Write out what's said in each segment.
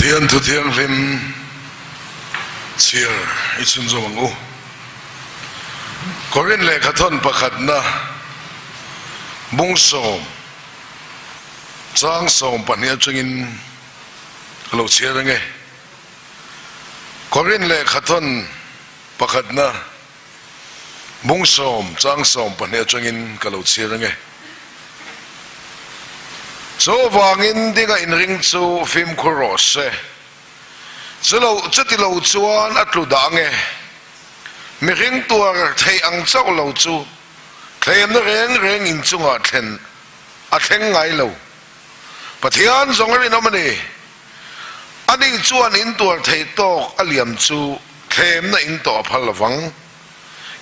Pathian Thu Thianghlim chhiar i chhunzawm ang u. Korin lehkhathawn pakhatna bung sawm chang 12 atangin ka lo chhiar ang e. Korin lehkhathawn pakhatna Bung sawm, chang 12 atangin ka lo chhiar ange. Chuvangin dinga inring chu fimkhur rawh se. Chulo, chuti lo chuan a tlu dah ange. Mihring tuar theih ang chauh lo chu thlemna reng reng inchungah thlen a thleng ngai lo. Pathian zawng a rinawm a ni. Ani chuan in tuar theih tawk a liam chu thlemna in tawh a phal lovang.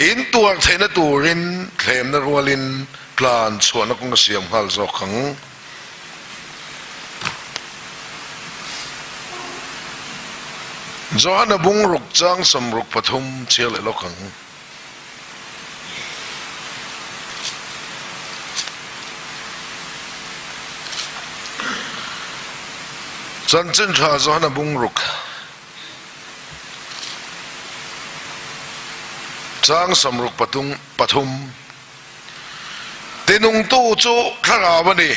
In tuar theihna turin thlemna rualin tlan chhuahna kawng a siam nghal zawk ang. Johana bung ruk chang 63 chhiar leh lawk ang. Chanchin tha Johana bung ruk chang 63 Tinungtu chu thlarau a ni,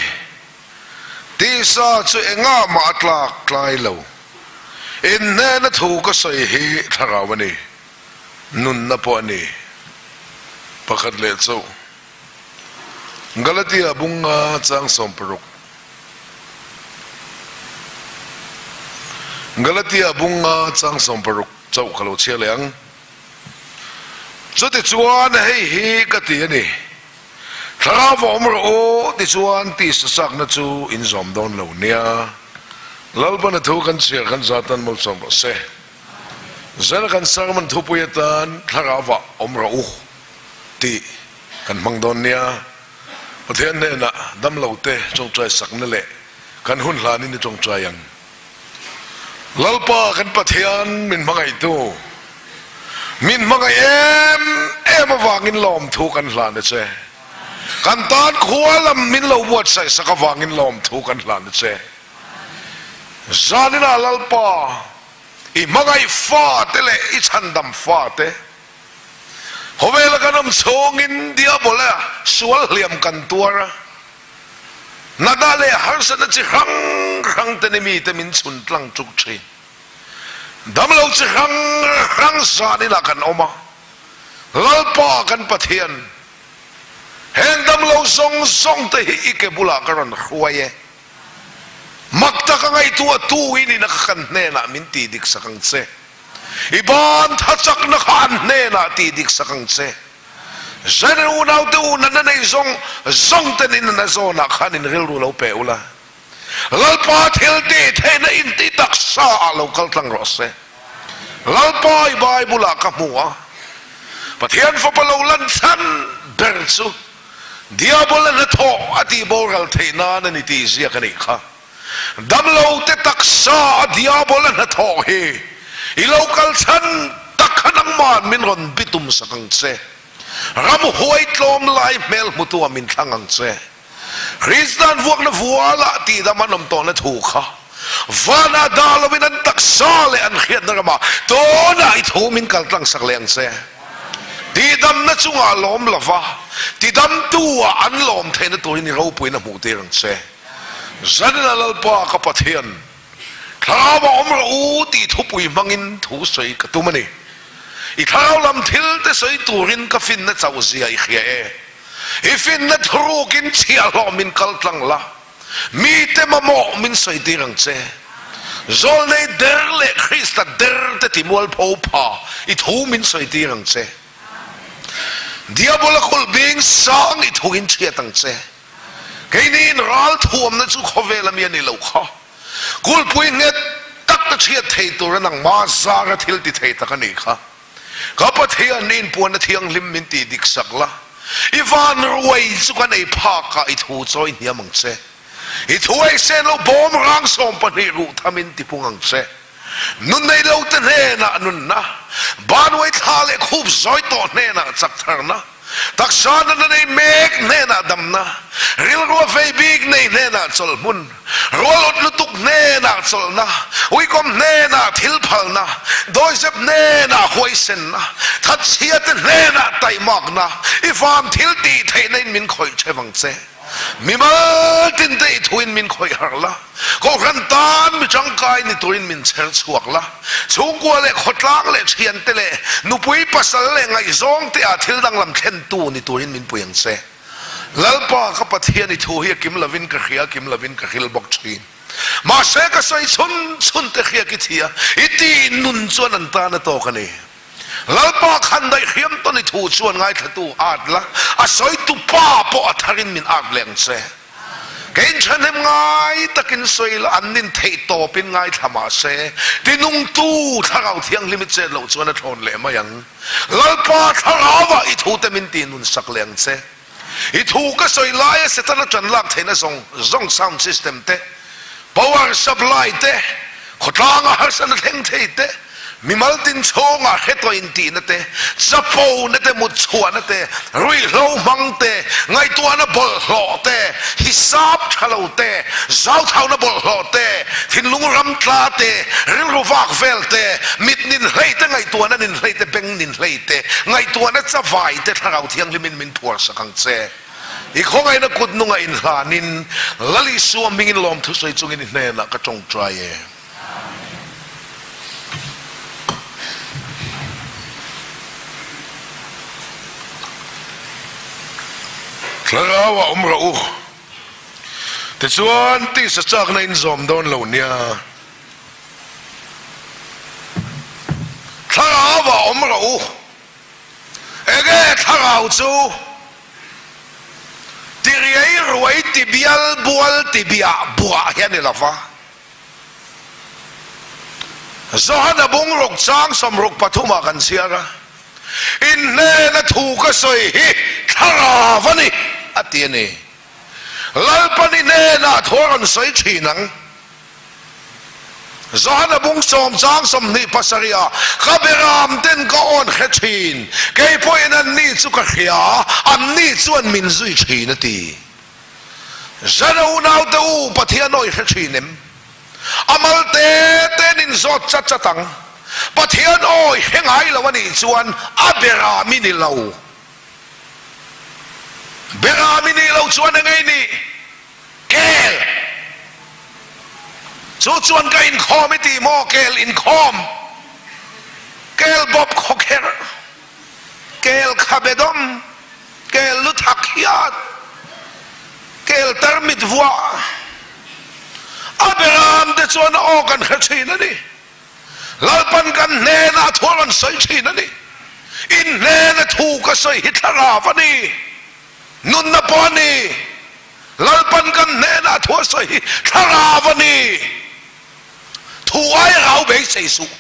tisa chu engah mah a tlak tlai lo. Inhnehna thu ka sawi hi thlarau a ni. Nunna pawh a ni. Pakhat leh chauh. Galatia bunga chang 60. Galatia bunga chang 60 chauh ka lo chhiar leh ang. Chutichuan hei hi ka ti a ni. Thlarau va awm rawh u tichuan tisa chakna chu in zawm dawn lo nia. Lalpana thu kan chhiar kan zatan malsawm rawh se. Zela kan sermon thupui atan thlarau ah awm rawh u tih kan hmang dawn nia. Pathian hnenah damlo te tawngtai sakna leh kan hun hlanin i tawngtai ang. Lalpa kan Pathian min hmangaihtu, min hmangaih em em avangin lawmthu kan hlan a che. Kan tan khua lam min lo buatsaih sak avangin lawmthu kan hlan a che. Zaninah Lalpa I hmangaih fate leh i chhandam fate khawvela kan awm chhungin Diabola sual hliam kan tuar a, nada leh harsatna chi hrang hrang te ni mite min chhun tlang tuk thin. Damlo chi hrang hrang zaninah kan awm a, Lalpa kan Pathian, heng damlo zawng zawng te hi i ke bulah ka rawn hruai e. Mak tak a ngaihtuah tu in ina kha kan hnenah min tih dik sak ang che. I ban tha chakna kha an hnenah tih dik sak ang che. Zen unaute u nana nei zawng zawng ten in nana zawnah khan in rilru lo pe ula. Lalpa thil tih theihna in tih taksa ah lo kal tlang rawh se. Lalpa i Bible ah ka hmu a, Pathian fapa lo lan chhan ber chu Diabola hnathawh a tih boral theih nan a ni tih ziak a nih kha. Damlo te taksa a Diabola hnathawh hi i lo kal chhan tak kha nangman min rawn bitum sak ang che. Ram huai tlawm lai hmel hmutu ah min thlang ang che. Kristian vuakna vualah tihdam an awm tawhna thu kha vanah dah lovin an taksa leh an hriatna ramah tunah i thu min kal tlang sak leh ang che. Tihdamna chungah lawm lova tidamtu ah an lawm theihna turin i ropuina hmuh tir ang che. Zanina Lalpa ka Pathian, thlarau a awm rawh u tih thupui hmangin thu sawi ka tum a ni. I thlarau lam thil te sawi turin ka finna chauh zia i hria e. I finna thurukin chhiahhlawh min kal tlang la, mite mamawh min sawi tir ang che. Zawlnei der leh Krista der te ti mualpho pha i thu min sawi tir ang che. Diabola kulh bing sang i thu in chhiat ang che. Keini in ral thuamna chu khawvel ami a ni lo kha. Kulhpui nghet tak te chhiat thei tura nangmah zara thil ti thei tak a nih kha. Ka Pathian i inpuanna thianghlim min tih dik sak la, i van ruai chu kan ei phak ah i thu chawi hniam ang che. I thu ei sen lo bawm rang 12 ruh tham in ti pung ang che. Nun nei lo te hnenah nunna, banwei thla leh khup zawi tawh hnenah chak tharna. Taksa natna nei mek hnenah damna, rilrua vei bik nei hnenah chawlhmun, rualawt lutuk hnenah chawlhna, uikawm hnenah thil phalna, dawizep hnenah huaisenna, thatchhiate hnenah taihmakna, i van thil tih theihna in min khawih theuh ang che. Mimal tinte i thuin min khawih harh la, Kohhran tan mi tangkai ni turin min chher chhuak la, chhungkua leh khawtlang leh thiante leh nupui pasal leh ngaihzawng te ah thil danglam thlentu ni turin min pui ang che. Lalpa ka Pathian i thu hi a kim lovin ka hria, kim lovin ka hril bawk thin. Mahse ka sawi chhun chhun te hriak i thi a, i tih nun chuan an tan a tawk a ni. Lalpa khan daihhriam tawn i thu chuan ngaithlatu at la, a sawitu pa pawh a tharin min at leh ang che. Keiin thahnem ngai takin sawi la, an nin theih tawpin ngaithla mah se, tinungtu Thlarau Thianghlim i chet loh chuan a thlawn leh mai ang. Lalpa Thlarauah i thute min tih nun sak leh ang che. I thu ka sawi laia Setana ṭan lak theihna zawng zawng sound system te, power supply te, khawtlanga harsatna thleng thei te, mimal tin chhungah hre tawh intihna te, chapona te, mutchhuahna te, ruihhlo hmang te, ngaihtuahna bawlhhlawh te, hisap tha lo te, zauthauna bawlhhlawh te, thinlung ram tla te, rilru vak vel te, mit nin hlei te, ngaihtuahna nin hlei te, beng nin hlei te, ngaihtuahna chavai te Thlarau Thianghlimin min phuar sak ang che. I khawngaihna kut nungah inhlanin Lal Isua hmingin lawmthu sawi chungin i hnenah ka tawngtai e. Thlarauah awm rawh u. Tichuan tisa chakna in zawm dawn lo nia. Thlarauah awm rawh u. Enge thlarau chu? Ti riai ruai ti bial bual ti biah buah hi a ni lo va. Johana bungruk chang 63 ah kan chhiar a, In hnena thu ka sawi hi thlarau a ni, a ti a ni. Lalpan i hnenah thu a rawn sawi thin ang. Johana bung sawm chang 27 ah, Ka beram ten ka awn hre thin, kei pawhin anni chu ka hria, anni chuan min zui thin a ti. Zana unaute u, Pathian aw i hre thin em? A mal te ten in zawt chat chat ang. Pathian aw i hre ngai lo a nih chuan a beram i ni lo. Beram i nih loh chuan engei nih? Kel! Chu chuan ka inkhawm i ti maw? Kel inkhawm! Kel bawp khawkherh! Kel khabe dawm! Kel lu thak hiat! Kel tarmit vuah! A beram te chuan a aw kan hre thin a ni. Lalpan kan hnenah a thu a rawn sawi thin a ni. In hnena thu ka sawi hi thlarau a ni. Nunna pawh a ni. Lalpan kan hnenah thu a sawi hi thlarau a ni. Thu aia rau beisei suh.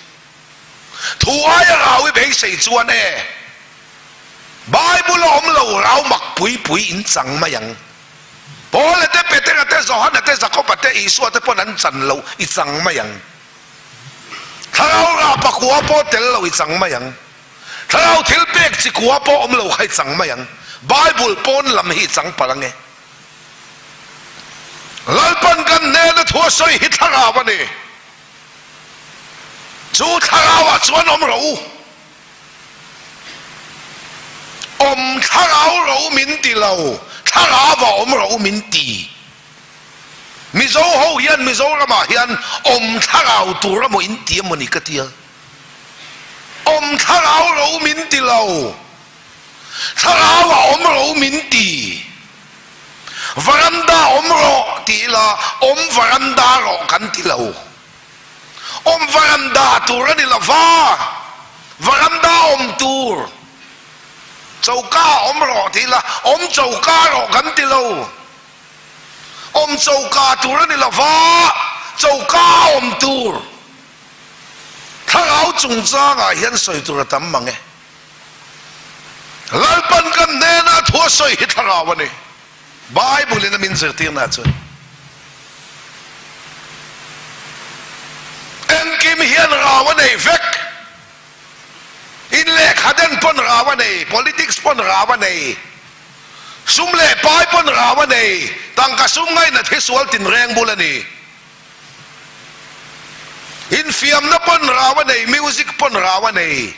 Thu aia rau i beisei chuan e, Bible a awm lo rau mak pui pui in chang mai ang. Paula te, Petera te, Johana te, Jakoba te, Isua te pawn an chan lo i chang mai ang. Thlarau rah pakua pawh tel lo i chang mai ang. Thlarau thil pek chi kua pawh awm lo kha i chang mai ang. Bible pawn lam hi i chang palh ange. Lalpan kan hnena thu a sawi hi thlarau a ni. Chu thlarauah chuan awm rawh u. Awm thlarau rawh u min ti lo, thlarauah awm rawh u min ti. Mizo ho hian Mizoramah hian awm thlarau tur emaw in ti emaw ni ka tia. Awm thlarau ro min ti lo, thlarau a awm ro min ti. Varanda awm rawh ti ila, awm varanda rawh kan ti lo. Awm varanda tur a ni lo va, varanda awm tur. Choka awm rawh ti ila, awm choka rawh kan ti lo. Awm choka tur a ni lo va, choka awm tur. Thlarau chungchangah hian sawi tur a tam mang e. Lalpan kan hnenah thu a sawi hi thlarau a ni. Bible in a min zirtirna chuan engkim hian rau a nei vek. In lehkha. Lehkha den pawn rau a nei, politics pawn rau a nei, sum leh pai pawn rau a nei, tangka sum ngainat hi sual tinreng bul a ni. Infiamna pawn rau a nei, music pawn rau a nei,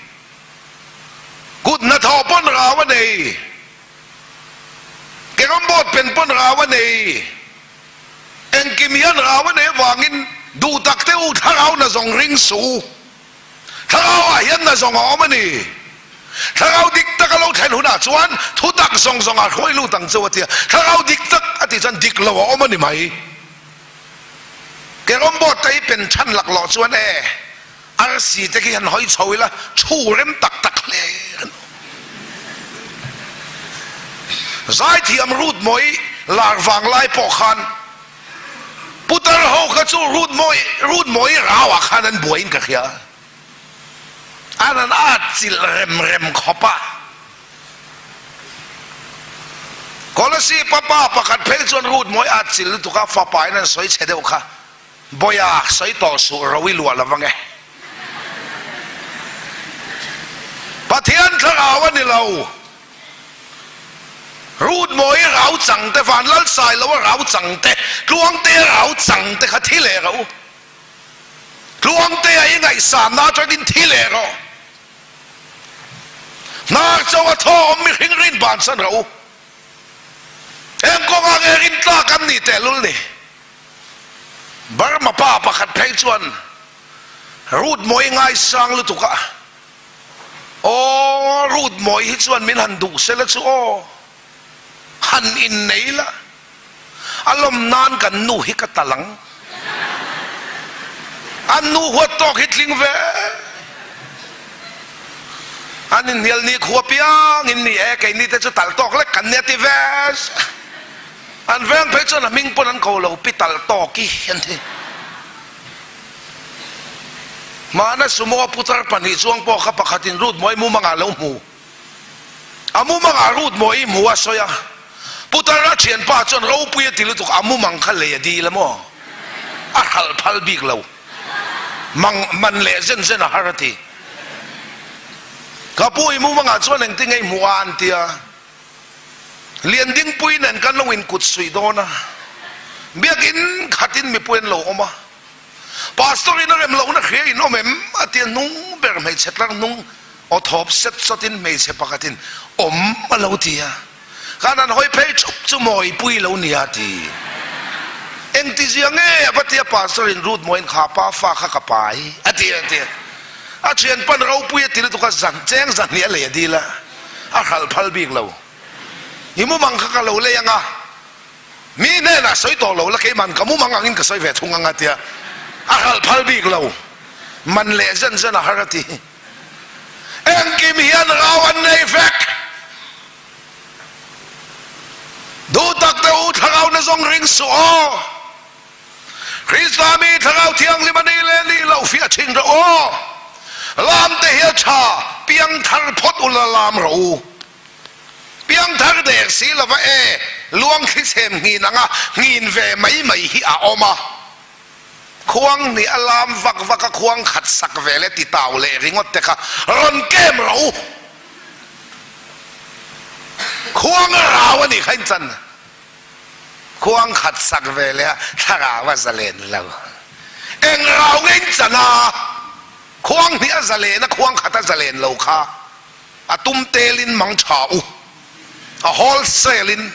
kut hnathawh pawn rau a nei, carrom board pen pawn rau a nei. Engkim hian rau a nei avangin duhtak te u thlarau na zawng ring suh u. Thlarau ah hian na zawng a awm a ni. Thlarau dik tak a lo thlen hunah chuan thutak zawng zawng ah hruai lut ang cheu a tia. Thlarau dik tak a tih chuan dik lo a awm a ni mai. Carrom board te hi pen chhan laklawh chuan e arsi te khi han hawi chho ila thu rem tak tak hle an awm. Zaithiam Rutmawi lar vang lai pawh khan Putar ho kha chu Rutmawi Rutmawi rau ah khan an buaiin ka hria. An an at chilh rem rem khawp a. Kolasib a pa pakhat phei chuan Rutmawi at chilh lutuk a fapa in an sawi chhe deuh kha Bawiha sawi tawh suh ro i luah lo ang e. Pathian thlarau a ni lo. Rutmawi rau chang te, Vanlalsailoa rau chang te, Tluangtea rau chang te kha thi leh rawh u. Tluangtea i ngaihsanna atangin thi leh rawh. Hnar cho a thaw awm mihring rin bansan rawh u. Eng kawngah nge rintlak an nih tehlul ni? Burma pa pakhat phei chuan Rutmawi ngaisang lutuk a, Aw, Rutmawi hi chuan min han duh sela chu aw, han innei la, a lawm nan kan nu hi ka tal ang. An nu huat tawk hi tling ve. An inhnial ni khua piangin ni e, keini te chu tal tawk lek kan nia ti ve. An veng phei chuan a hming pawn an ko lo, Pi Tal Tawki an ti. Hmana sumo a putar pahnih chuang pawh kha pakhatin Rutmawi mumangah a lo hmu. A mumangah Rutmawi hmu a sawi a, putar a thianpa chuan ropui a ti lutuk, a mumang kha lei a dil a maw? A hralh phal bik lo. Mang man leh zen zen a har a ti. Ka pu i mumangah chuan engtin nge i hmuh a an ti a. Liandingpui nen kan lo inkut suih dawn a, biakin khatin mipui an lo awm a, Pastor in a rem lohna hria in awm em? a ti a, hnung ber hmeichhe tlar hnung aw thawp set sawtin hmeichhe pakhatin awm a lo ti a, khan an hawi phei thup chu mawipui lo nia a ti. Engti zia nge a va ti a, Pastor in Ruth mawiin kha pa fa kha ka pai a ti a ti a, a thianpan ropui a ti lutuk a, zan cheng zahnih a lei a dil a. A hralh phal bik lo. I mumang kha ka lo lei ang a, mi hnenah sawi tawh lo la, keiman ka mumang angin ka sawi ve thung ang a tia. A hralh phal bik lo. Man leh zen zen a har a ti. Engkim hian rau an nei vek. Duh tak te u thlarau na zawng ring suh aw. Krista mi Thlarau Thianghlim a nih leh nih loh fiah thin rawh aw. Lam te hi a tha, piangthar phawt ula lam rawh u. Piangthar dek si lova e, luang thli chhem nghin anga nghin ve mai mai hi a awm a. Khuang hnih a lam vak vak a khuang khat sak ve leh ti tau leh ringawt te kha rawn kem rawh u. Khuang a rau a nih kha in chan. Khuang khat sak ve leh a thlarau a zalen lo. Eng rau nge in chan a, khuang hnih a zalen a, khuang khat a zalen lo kha a tum tel in mang tha u, a wholesale in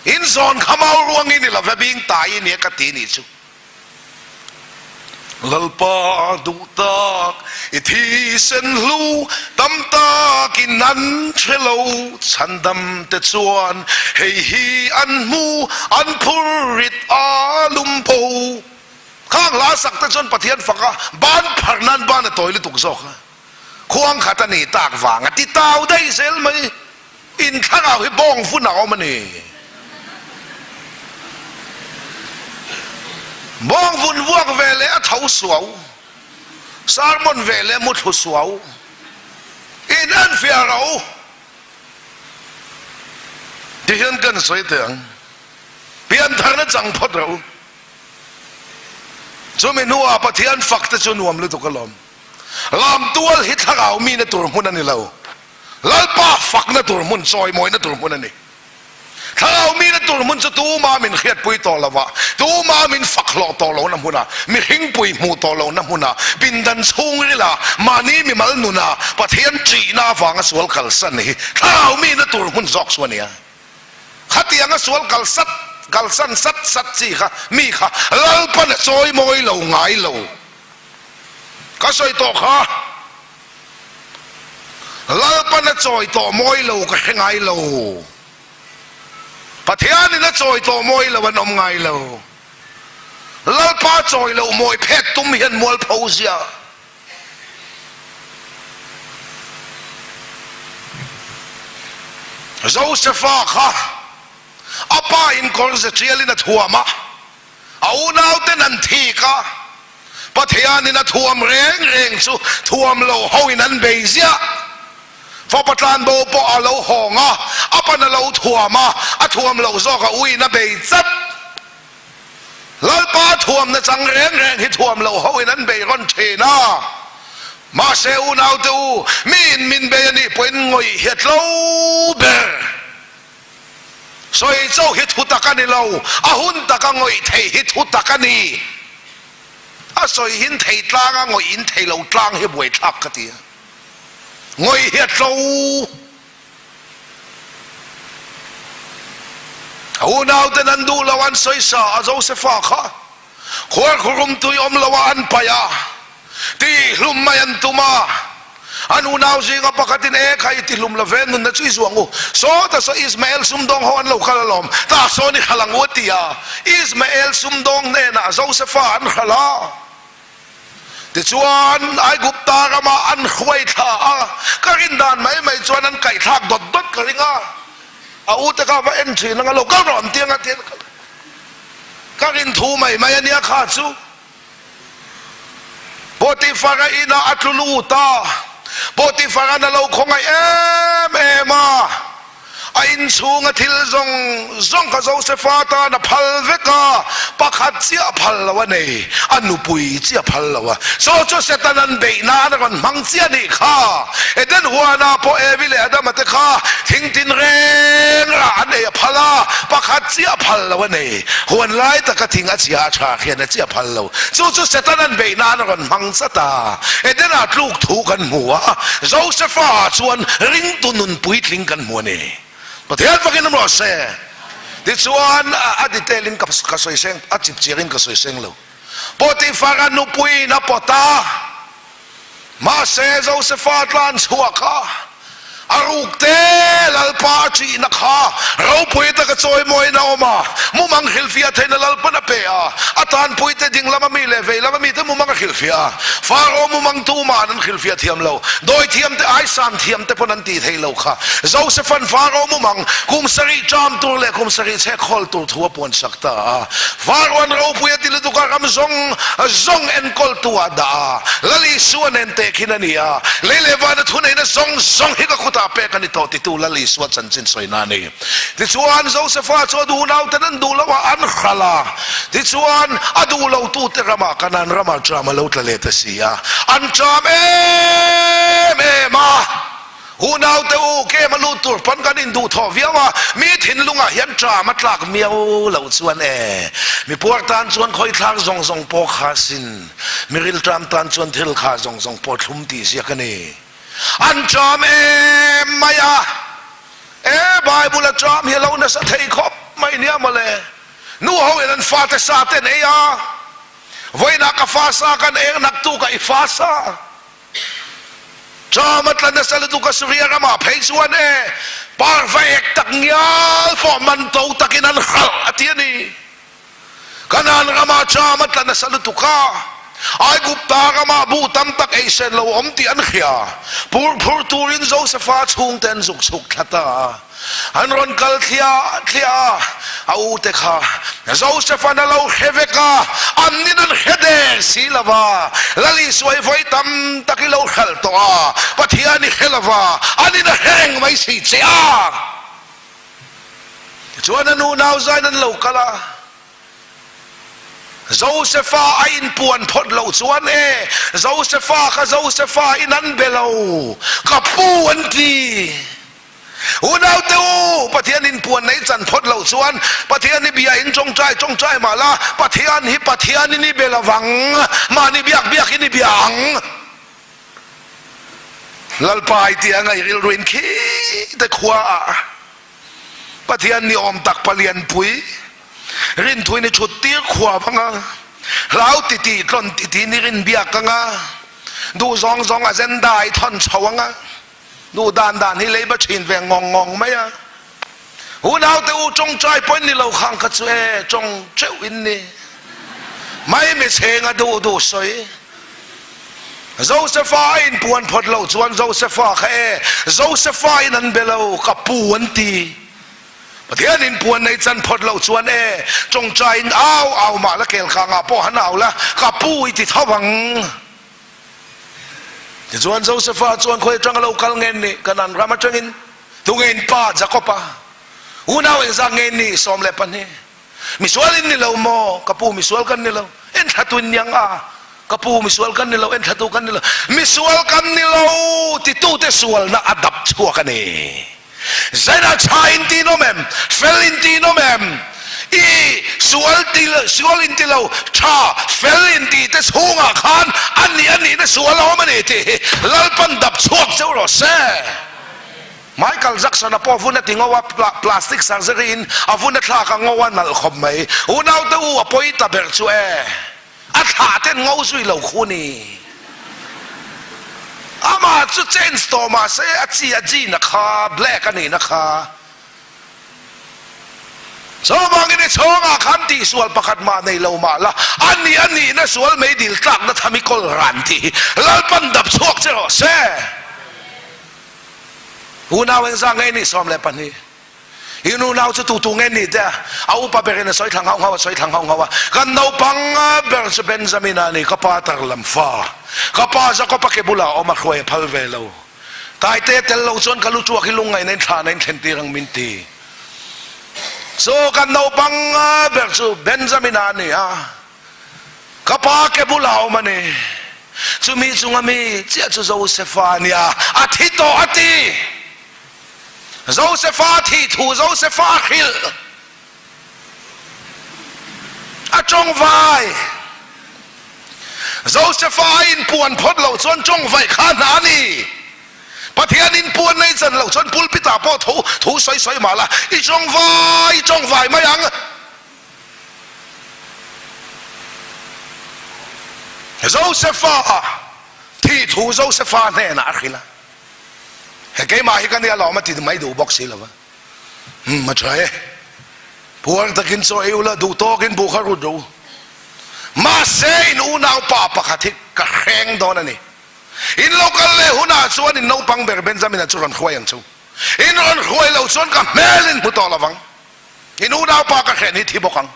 in zawn kha mau ruang in i lo ve bing tai i nia ka ti nih chu. Lalpa duh tak i thisen hlu tam takin an hre lo, chhandam te chuan hei hi an hmu, an phur rit a lum pho. Khang hla sak te chuan Pathian fak a, ban phar nan ban a tawi lutuk zawk a, khuang khat a ni tak vang a ti tau daih zel mai. In thlarau hi bawng vun a awm a ni. Bawng vun vuak ve leh a tho suau, sermon ve leh mu thlu suau. In en fiah rawh u. Tihian kan sawi teh ang. Piantharna chang phawt rawh u. Chumi hnuah Pathian fak te chu nuam lutuk alawm. Lamtual hi thlarau mina tur hmun a ni lo. Lalpa fakna tur hmun, chawimawina tur hmun a ni. Thlarau mina tur hmun chu tuma min hriatpui tawh lo va, tuma min fak hlawh tawh lohna hmuna, mihringpui hmuh tawh lohna hmuna, pindan chhungrila, mahni mimal nuna Pathian ṭihna avanga sual kalsan hi thlarau mina tur hmun zawk chu a ni a. Khatianga sual kal sat, kalsan sat sat chi kha mi kha Lalpan a chawimawi lo ngai lo. Ka sawi tawh kha. Lalpan a chawi tawh mawi lo ka hre ngai lo. Pathianin a chawi tawh mawi lo an awm ngai lo. Lalpa chawi loh mawi phet tum hian mualpho ziah. Josefa kha a pa in kawr ze tialin a thuam a, a unauten an thik a, Pathianin a thuam reng reng chu thuam lo hoin an bei ziah. Fapa tlanbo pawh a lo hawng a, a pan a lo thuam a, a thuam loh zawk a uiin a bei chat. Lalpa thuamna chang reng reng hi thuam loh hoin an bei rawn thin a. Mahse unaute u, miin min bei a nih pawhin ngawih hi a tlo ber. Sawi chauh hi thu tak a ni lo, a hun taka ngawih theih hi thu tak a ni. A sawi hin thei tlang a, ngawih in thei lo tlang hi buaithlak ka ti a. Ngawih hi a tlo. A unauten an duh lo an sawi sa a Josefa kha khuarkhurum tui awm lo a an paih a, tihlum mai an tum a. An unau zinga pakhatin, E kha i tihlum lo ve, nunna chu i zuang u. Sawta saw Ismael sumdawng ho an lo kal alawm, tah sawn i hral ang u a ti a. Ismael sumdawng hnenah Josefa an hral a. Tichuan, Aigupta ramah an hruai thla a, ka rin dan mai mai chuan an kaihthlak dawt dawt ka ring a, a u te kha va en thin anga lo kal rawh an ti anga tiin ka rin thu mai mai a nia kha chu. Potifara inah a tlu lut a, Potifara'n a lo khawngaih em em a. A inchhunga thil zawng zawng kha Josefa tan a phal vek a, pakhat chiah a phal lo a nei, a nupui chiah a phal lo a. Saw chu Setanan beih nan a rawn hmang chiah a nih kha. Eden huanah pawh Evi leh Adama te kha thing tin reng rah an ei a phal a, pakhat chiah a phal lo a nei. Huan lai taka thing a chhia a tha khian a chiah a phal lo. Chu chu Setanan beih nan a rawn hmang zat a. Edena tluk thu kan hmu a, Josefa chuan ringtu nun puitling kan hmu a ni. Pathian fakin awm rawh se. Tichuan, a detail in ka sawi seng, a chip chiar in ka sawi seng lo. Potifara nupuiin a pawt a, mahse Josefa tlan chhuak a, A ruk te Lalpa a ṭihna kha ropui taka chawimawiin a awm a, mumang hrilhfiah theihna Lalpan a pe a, a tanpuite ding lama mi leh vei lama mite mumang a hrilhfiah a. Faro mumang tuma'n an hrilhfiah thiam lo, dawithiamte aisan thiamte pawn an tih theih lo kha. Josepha'n Faro mumang kum sarih ṭam tur leh kum sarih chhek hawl tur thu a puansak ta a. Faro-a'n ropui a ti lutuk a, ram zawng zawng enkawltu ah dah a, Lal Isua nen tehkhin a ni a, lei leh vana thuneihna zawng zawng hi ka khutah pek a ni tawh titu Lal Isua chanchin sawina a ni. Tichuan, Josefa chu a duh nauten an duh lo a, an hral a. Tichuan, a duh lotute ramah Kanaan ramah ṭam a lo tla leh ta si a, an ṭam em em a. Unaute u, kem a lut tur pawn kan induhthawh viau a, mi thinlungah hian ṭam a tlak miau loh chuan e, mi puar tan chuan khawithlak zawng zawng pawh kha sin, mi rilṭam tan chuan thil kha zawng zawng pawh thlum tih ziak a ni. An ṭam em mai a, e Bible a ṭam hi a lo nasa thei khawp mai nia mawle. Nu ho in an fate sa te an ei a, vawiinah ka fa sa kan eng naktukah i fa sa. Ṭam a tla nasa lutuk a Suria ramah phei chuan e parva ek tak ngial pawh man to takin an hralh a ti a ni. Kanaan ramah ṭam a tla nasa lutuk a, Aigupta ramah buh tam tak ei sen lo awm tih an hria. Pur phur turin Josefa chhungte an zuk chhuk thla ta a. An rawn kal thliah thliah a, a u te kha Joseph-a'n a lo hre vek a, an nin an hre der si lo va, Lal Isua i vawi tam tak i lo hralh tawh a, Pathian i hre lo va, an in a hre reng mai si che a. Tichuan a nu nau zain an lo kal a. Josefa a inpuan phawt loh chuan e, Josefa kha Josefa in an be lo, ka pu an ti. Unaute u, Pathian inpuan nei chan phawt loh chuan Pathian hi bia in tawngtai tawngtai mah la, Pathian hi Pathian in i be lovang, mahni biak biak in i bia ang. Lalpa i tia ngaih rilru in khi te khua ah Pathian ni awm tak palianpui rinthuin i thut tir khua vang a, hlau titi tlawn titi ni rin biak ang a, duh zawng zawng agenda i thawn chho ang a, duh dan dan hi leiba thin ve ngawng ngawng mai a. Unaute u tawngtai pawhin ni lo khang kha chu e, tawng teuh in ni mai mi chheng a duh duh sawi. Josefa a inpuan phawt loh chuan Josefa kha e, Josefa in an be lo, ka pu an ti. Pathian inpuan nei chan phawt loh chuan e, tawngtai in au au mah la kel kangah pawh han au la, ka pu i ti tho ang. Tichuan Josefa chuan khawi atanga lo kal nge ni? Kanan ram atangin. Tunge in pa Jakob-a? Unau engzah nge ni? 12. Misual in ni lo maw? Ka pu misual kan ni lo. Enthlatu in niang a? Ka pu misual kan ni lo, enthlatu kan ni lo. Misual kan ni lo titute sualna a dap chhuak a ni. Zaina tha in ti nawm em? Fel in ti nawm em? I sual ti sual in ti lo, tha fel in ti te chhungah khan a nih a nihna sual a awm a ni tih hi Lalpan dap chhuak cheu rawh se. Michael Jackson a pawh vun a ti ngo a, plastic surgery in a vun a thlak a ngo a nalh khawp mai. Unaute u a pawi ta ber chu e. A thlah ten ngo zui lo khu ni. Amah chu change tawh mahse a chi a gene a kha black a nihna kha. Chuvangin i chhawngah khan tihsual pakhat mah nei lo mah la, a nih a nihna sual mei dil tlakna tham i kawl ran tih hi Lalpan dap chhuak che rawh se. Unau engzah nge ni 12. I nunau chu tu tu nge ni te a upa berin a sawi thla nghauh nghauh a sawi thla nghauh nghauh a kan naupang ber chu Benjamin a ni ka pa tar lam fa ka pa Jakob a ke bulah a awm a hruai a phal ve lo Taite tel lo chuan ka lu tuak hi lungngaihna in thla na in thlen tir ang min ti chu kan naupang ber chu Benjamin a ni a ka pa ke bulah a awm a ni chumi chunga mi chiah chu Josefa a nia a thi tawh a ti. Josefa thih thu Josefa a hrilh. A tawngvai. Josefa a inpuan phawt loh chuan tawngvaih kha hna a ni. Pathian inpuan nei chan loh chuan pulpit ah pawh thu thu sawi sawi mah la, i tawngvai i tawngvai mai ang. Josefa thih thu Josefa hnenah a hrilh a. He keimah hi ka nia lawm a ti mai duh bawk si lo va. Umm a tha e. Puar takin chaw ei ula duh tawkin buh kha rut rawh u. Mahse in unau pa pakhat hi ka hreng dawn a ni. In lo kal leh hunah chuan in naupang ber Benjamin-a chu rawn hruai ang chu. In rawn hruai loh chuan ka hmel in hmu tawh lovang. In unau pa ka hren hi thi bawk ang.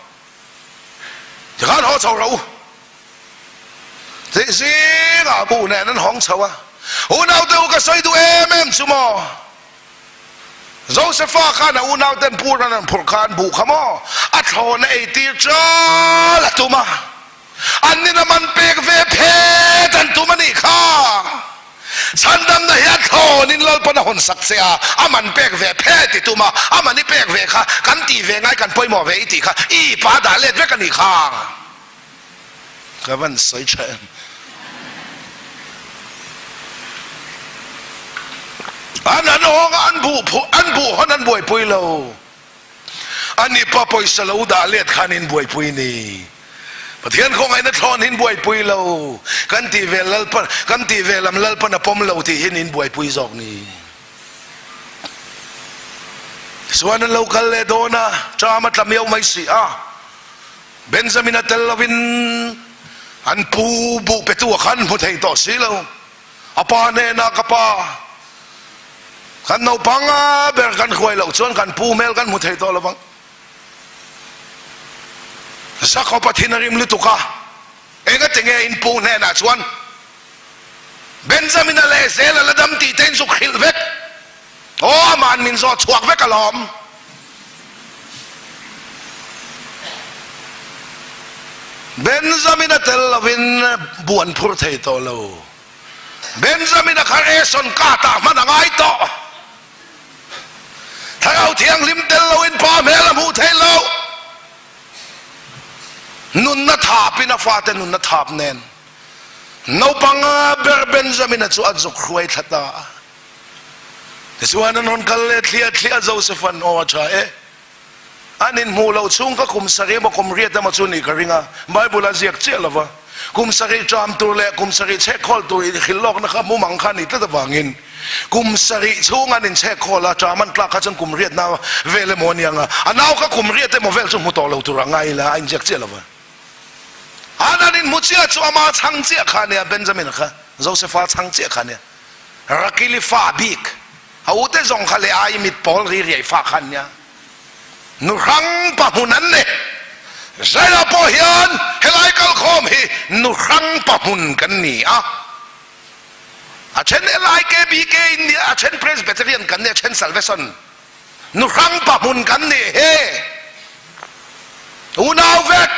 Tikhan haw chho rawh u. Tih zingah buh nen an hawng chho a, Unaute u ka sawi duh em em chu maw? Josefa khan a unauten pur an rawn phurh khan buh kha maw a thlawn a eitir chal a tum a, an nin a man pek ve phet an tum a nih kha. Chhandamna hi a thlawnin Lalpan a hawn sak che a, a man pek ve phet i tum a, a man i pek ve kha kan tih ve ngai kan pawimawh ve i tih kha i pa dah let vek a nih kha. Ka van sawi tha em. An an awng a, an buh phu, an buh hawn an buaipui lo. Ani pa pawisa lo dah let khan in buaipui ni. Pathian khawngaihna thlawn hin buaipui lo. Kan tih ve Lalpa, kan tih ve lam Lalpan a pawm lo tih hin in buaipui zawk ni. Tichuan an lo kal leh dawn a, ṭam a tla miau mai si a. Benjamin-a tel lovin an pu buh petu a khan hmu thei tawh si lo. A pa hnenah, Ka pa, kan naupang ber kan hruai loh chuan kan pu hmel kan hmu thei tawh lovang. Jakob-a thin a rim lutuk a, Engati nge in pu hnenah chuan Benjamin-a leh zel a la dam tih te in zuk hrilh vek? Aw, ama'n min zawh chhuak vek alawm. Benjamin-a tel lovin bu an phur thei tawh lo. Benjamin-a kha ration card-ah hman a ngai tawh. Thlarau Thianghlim tel loin pa hmel a hmuh theih loh. Nunna thapin a fate nunna thap nen naupang ber Benjamin-a chu a zuk hruai thla ta a. Tichuan an rawn kal leh thliah thliah Joseph-a'n aw a tha e. An inhmuh loh chhung kha kum sarih emaw kum riat emaw chu nih ka ring a, Bible a ziak chiah lo va. Kum sarih ṭam tur leh kum sarih chhekhawl tur inhrilh lawkna kha mumang kha a nih tlat avangin kum sarih chhung an inchhekhawl a, ṭam an tlak kha chuan kum riatna vel emaw a ni ang a, a nau kha kum riat emaw vel chu hmu tawh lo tur a ngai ila a inziak chiah lo va. An an inhmu chiah chu ama chhang chiah kha a nia, Benjamin-a kha Joseph-a chhang chiah kha a nia, Rakili fa bik. A ute zawng kha leh ai mit pawl ri riai fa khan nia nu hrang pa hmun an ni. Zaila pawh hian helai kalkhawm hi nu hrang pa hmun kan ni a. A then LIKBK in nia, a then Presbyterian kan ni, a then Salvation. Nu hrang pa hmun kan ni he. Unau vek.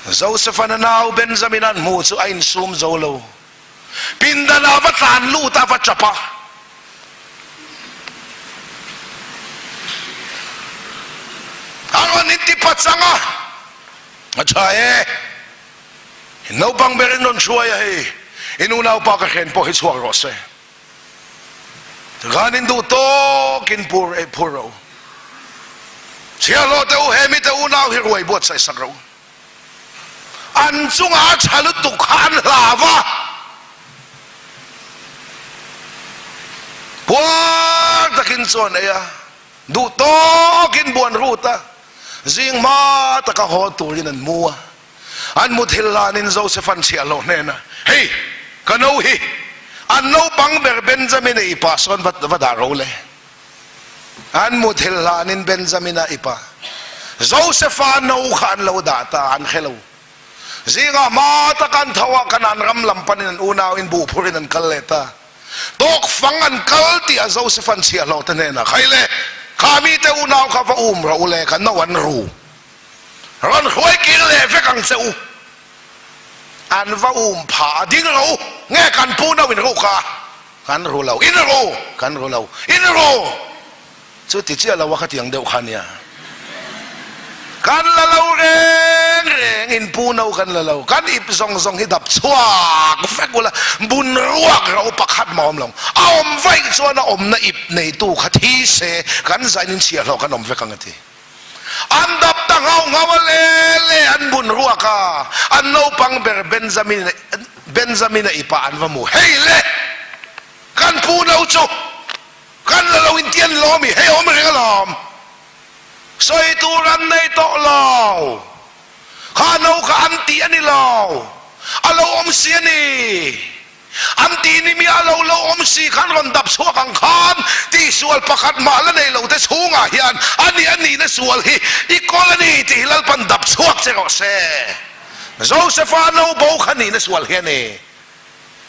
Joseph-an a nau Benjamin-an hmu chu a insum zo lo. Pindan ah va tlan lut a va tap a. A rawn inti pachang a, a tha e, in naupang ber in rawn hruai a hei, in unaupa ka hren pawh hi chhuak rawh se. Tikhan in duh tawk in pur ei phur rawh u. Chhiahhlawh te u he mite unau hi ruai buatsaih sak rawh u. An chungah a tha lutuk kha an hlau a, puar takin chuan ei a, duh tawkin buan rut a, zing hma taka haw turin an mu a. An muthilh hlanin Joseph-a'n chhiahhlawh hnenah, Hei, ka no hi, an naupang ber Benjamin-a i pa sawn va dah ro le. An muthilh hlanin Benjamina i pa Josefa no kha an lo dah ta, an hre lo. Zingah hma taka an tho a, Kanaan ram lam panin an unau in buh phurin an kal leh ta. Tawk fang an kal tih a Josefa'n chhiahhlawh te hnenah, Khai le, kha mite unau kha va um rawh u le, ka no an ru. Rawn hruai kir leh vek ang che u. An va um phah a, ding rawh u, nge kan pu no in ruk a? Kan ru lo, in ru, kan ru lo, in ru! Chu ti chiah lo a khatiang deuh kha nia. Kan la lo reng reng, in pu no kan la lo, kan ip zawng zawng hi dap chhuak vek ula, bun ruak ro pakhat mah awm lo. A awm vaih chuan a awmna ip neitu kha thi se, kan zain in chhiahhlawh kan awm vek ang a ti. An dap ta nghauh nghauh a le le an bun ruak a, an naupang ber Benjamin Benjamin-a ipah an va mu. Hei le! Kan pu no chu kan la lo intian lawm i, hei awm reng alawm. Sawi tur an nei tawh lo. Kha no kha an tih a ni lo, a lo awm si a ni. An tih ni miah lo lo awm si khan rawn dap chhuak ang khan tihsual pakhat mah la nei lo te chhungah hian a nih a nihna sual hi i kawl a ni tih hi Lalpan dap chhuak che rawh se. Josepha no bo kha nihna sual hi a ni.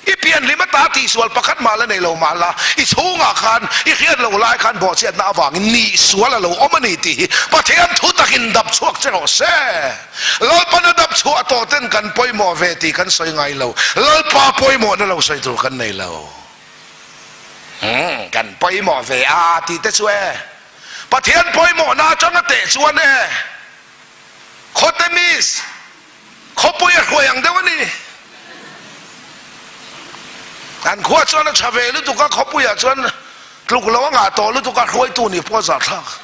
I pianhlim ata tihsual pakhat mah la nei lo mah la i chhungah khan i hriat lo lai khan bawhchhiatna avangin nihsual a lo awm a ni tih hi Pathian thu takin dap chhuak che rawh se. Lalpan a dap chhuah tawh ten kan pawimawh ve tih kan sawi ngai lo. Lalpa pawimawhna lo sawi tur kan nei lo. Umm, kan pawimawh ve a tih te chu e. Pathian pawimawhna atanga teh chuan e. Khawte miss, khawpui a hruai ang deuh a ni. An khua chuan a tha ve lutuk a, khawpuiah chuan tluk lo a ngah tawh lutuk a, hruaitu nih pawh a zahthlak.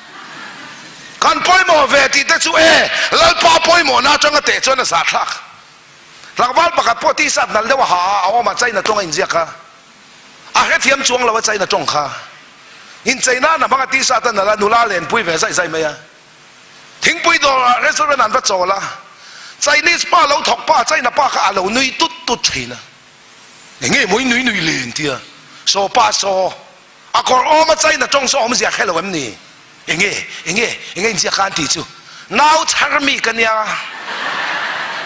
Kan pawimawh ve tih te chu e, Lalpa pawimawhna atanga teh chuan a zahthlak. Tlangval pakhat pawh t-shirt nal deuh a ha a, a awmah China tawng a inziak a, a hrethiam chuang lo a China tawng kha. Incheina na hmanga t-shirt a nal a, nula lenpui ve zai zai mai a. Thingpui dawrah restaurant an va chawl a, Chinese pa lo thawk pa China pa kha a lo nui tut tut thin a, enge maw i nui nui le an ti a, saw pa saw, a kawr awm a China tawng saw awmzia hre lo em ni? Enge, enge, enge inziak kha an ti chu, nau chhar mi ka nia,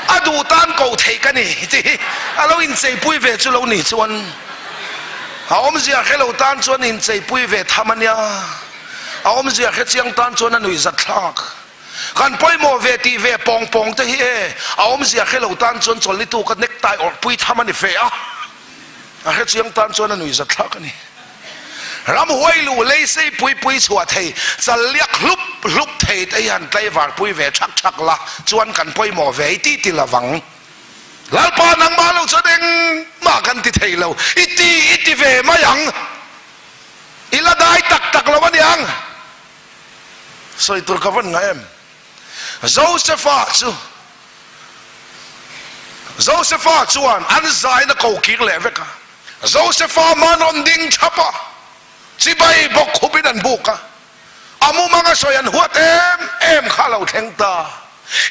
a duh tan ko theih ka ni tih hi a lo incheipui ve chu lo ni chuan a awmzia hre lo tan chuan incheipui ve tham a nia. A awmzia hre chiang tan chuan a nuih zat thlak. Kan pawimawh ve tih ve pawng pawng te hi e, a awmzia hre lo tan chuan chawlhni tu ka necktie awrh pui tham a ni fe a, a hre chiang tan chuan a nuihzat thlak a ni. Ramhuai luh lei sei pui pui chhuah thei, chal liak hlup hlup thei te hi han tlaivar pui ve thak thak la chuan kan pawimawh ve i ti ti lovang. Lalpa nangmah lo chuan engmah kan ti thei lo, i ti i ti ve mai ang, i la dai tak tak lo a niang. Sawi tur ka van ngah em? Josefa chu Josefa chuan an zain a ko kir leh vek a. Josefa man rawn ding thap a, chibai bawk khupin an buk a. A mumang a sawi an huat em em kha a lo thleng ta.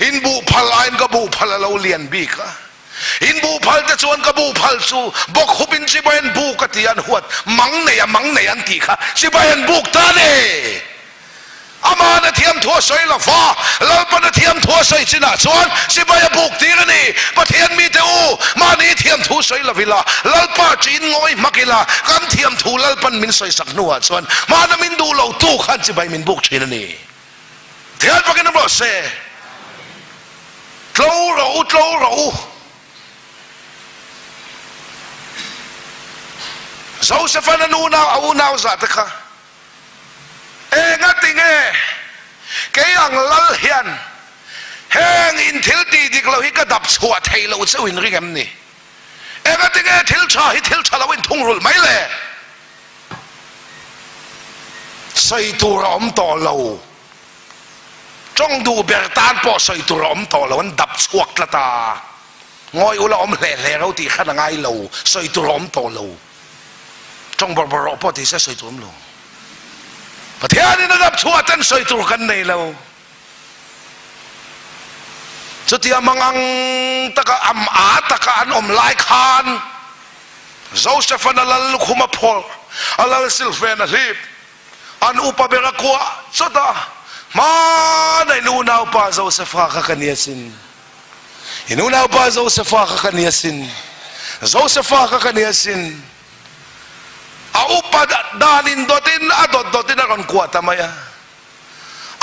In buh phal aiin ka buh phal a lo lian bik a. In buh phal te chuan ka buh phal chu bawk hup in chibai an buk a ti an huat mang nei a mang nei an tih kha chibai an buk ta ni. Aman a thiam thu a sawi lo va, Lalpan a thiam thu a sawi chinah chuan chibai a buk tir a ni. Pathian mite u, mahni thiam thu sawi lo ila, Lalpa ṭiin ngawi hmak ila, kan thiam thu Lalpan min sawisak hnuah chuan hmana min duh lo tu khan chibai min buk ṭhin a ni. Thian fakin awm rawh se. Tlo rawh u, tlo rawh u. Joseph-a'n a nunau, a unau zah te kha enga tinge kei ang lal hian heng in thil tih dik lo hi ka dap chhuah thei lo cheu in ring em ni? Enga tinge thil tha hi thil tha lo in thungrulh mai le? Sawi tur a awm tawh lo. Tawng duh ber tan pawh sawi tur a awm tawh lo, an dap chhuak tlat a. Ngawi ula awm hle hle ro tih khan a ngai lo, sawi tur a awm tawh lo. Tawng bawrh bawrh rawh pawh ti se sawi tur a awm lo. Pathianin a dap chhuah ten sawi tur kan nei lo. Chutia mangang taka am a taka an awm lai khan Joseph-an a lal lukhum a phawrh, a lal silhfen a hlip, an upa ber a kuah chawt a, Hmanah in unaupa Joseph-a kha ka ni asin, in unaupa Joseph-a kha ka ni asin, Joseph-a kha ka ni asin. A upa dan in dawtin a dawt dawtin a rawn kuah ta mai a.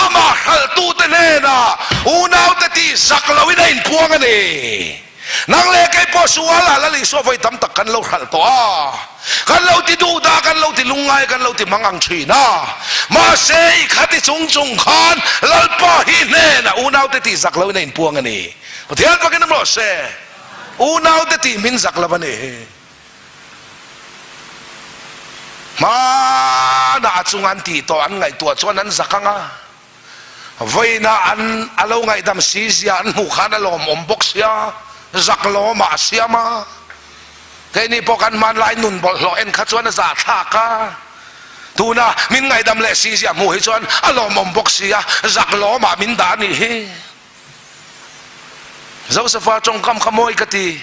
Amah hralhtute hnenah unaute tih zak loin a inpuang a ni. Nang leh kei pawh sualah Lal Isua vawi tam tak kan lo hralh tawh a, kan lo ti duh dah, kan lo ti lungngai, kan lo ti mang ang thin a. Mahse, i khati chung chung khan Lalpa hi hnenah unaute tih zak loin a inpuang a ni. Pathian fakin awm rawh se, unaute tih hmin zak lo a ni. Hmanah a chung an tih tawh an ngaihtuah chuan an zak ang a, vawiinah an a lo ngaihdam si zia an hmuh khan a lawmawm bawk sia, zak lawmah a siam a. Keini pawh kan hmanlai nun bawlhhlawh en kha chuan a zahthlak a, tuna min ngaihdam leh si zia hmuh hi chuan a lawmawm bawk sia, zak lawmah min dah a nih hi. Josepha tawngkam kha mawi ka ti.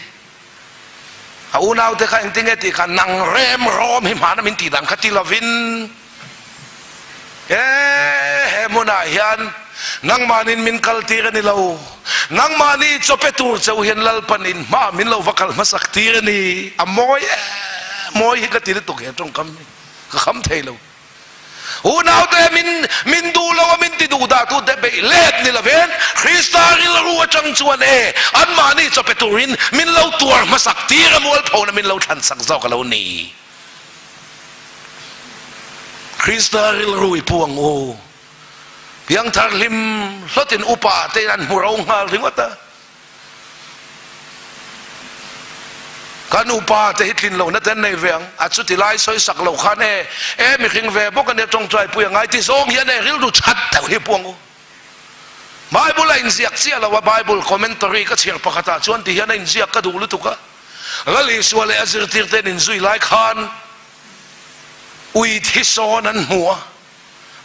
A unaute kha engtinge tih kha nang rem rawm hi hmana min tih dan kha ti lovin e he hmunah hian nangmahnin min kal tir a ni lo, nangmahni chawpe tur cheu hian Lalpan in hma min lo va kal hmasak tir a ni. A mawi em mawi hi ka ti lutuk he tawngkam hi ka kham thei lo. Unaute min min duh lo a min ti duh dah tute beih let ni lovin Krista rilru atang chuan e anmahni chawpe turin min lo tuar hmasak tir a mualphona min lo thlan sak zawk a lo ni. Krista rilru i pu ang u. Piangthar hlim hlawtin upa te in an hmu ro nghal ringawt a. Kan upa te hi tlin lohna te an nei ve ang, a chuti lai sawi sak lo khan e, e mihring ve bawk ania tawngtai pui a ngai ti zawng hian e rilru that deuh hi puang u. Bible a inziak chiah lo a, Bible commentary ka chhiar pakhat ah chuan ti hian a inziak ka duh lutuk a, Lal Isua leh a zirtir te an inzui lai khan ui thi sawn an hmu a,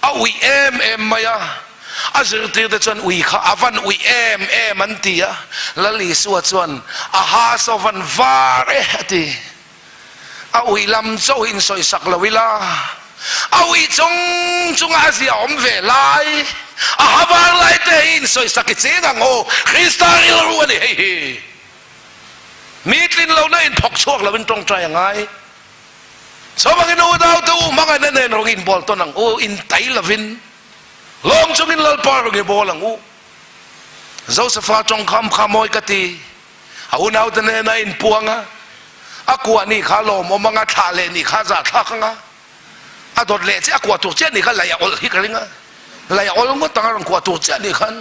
A uih em em mai a, a zirtirte chuan ui kha a van uih em em an ti a, Lal Isua chuan a ha saw van var e a ti. A uih lam chauh hi insawisak lo ila, a uih chung chunga a zia awm ve lai, a ha var lai te hi insawisak i ching ang aw, Krista rilru a ni hei hi. Mi tlin lohna inphawk chhuak loin tawngtai a ngai. Chuvangin unau te u hmangaihna nen rawng inbawl tawn ang u, intai lovin. Lawm chungin Lalpa rawng i bawl ang u. Josefa tawngkam kha mawi ka ti. A unaute nen a inpuang a, a kuah nih kha lawmawm anga, thlah leh nih kha zahthlak anga, a dawt leh chiah a kuah tur chiah nih kha laih a awlh hi ka ring a, laih a awl ngawt anga rawn kuah tur chiah nih khan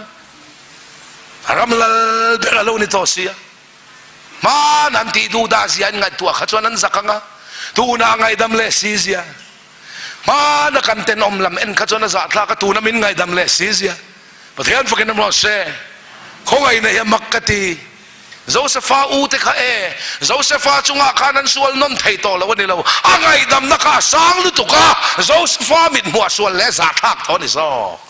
a ram lal ber a lo ni tawh si a. Hmaan an tih duh dah zia an ngaihtuah kha chuan an zak anga, tunah ngaihdam leh si zia. Hmana kan tenawm lam en kha chuan a zahthlak a, tuna min ngaihdam leh si zia. Pathian fakin a mawh se. Khawngaihna hi a mak ka ti. Josefa u te kha e, Josefa chungah khan an sual nawn thei tawh lo a ni lo. A ngaihdamna kha a sang lutuk a, Josefa mithmuah sual leh zahthlak tawh a ni zawk.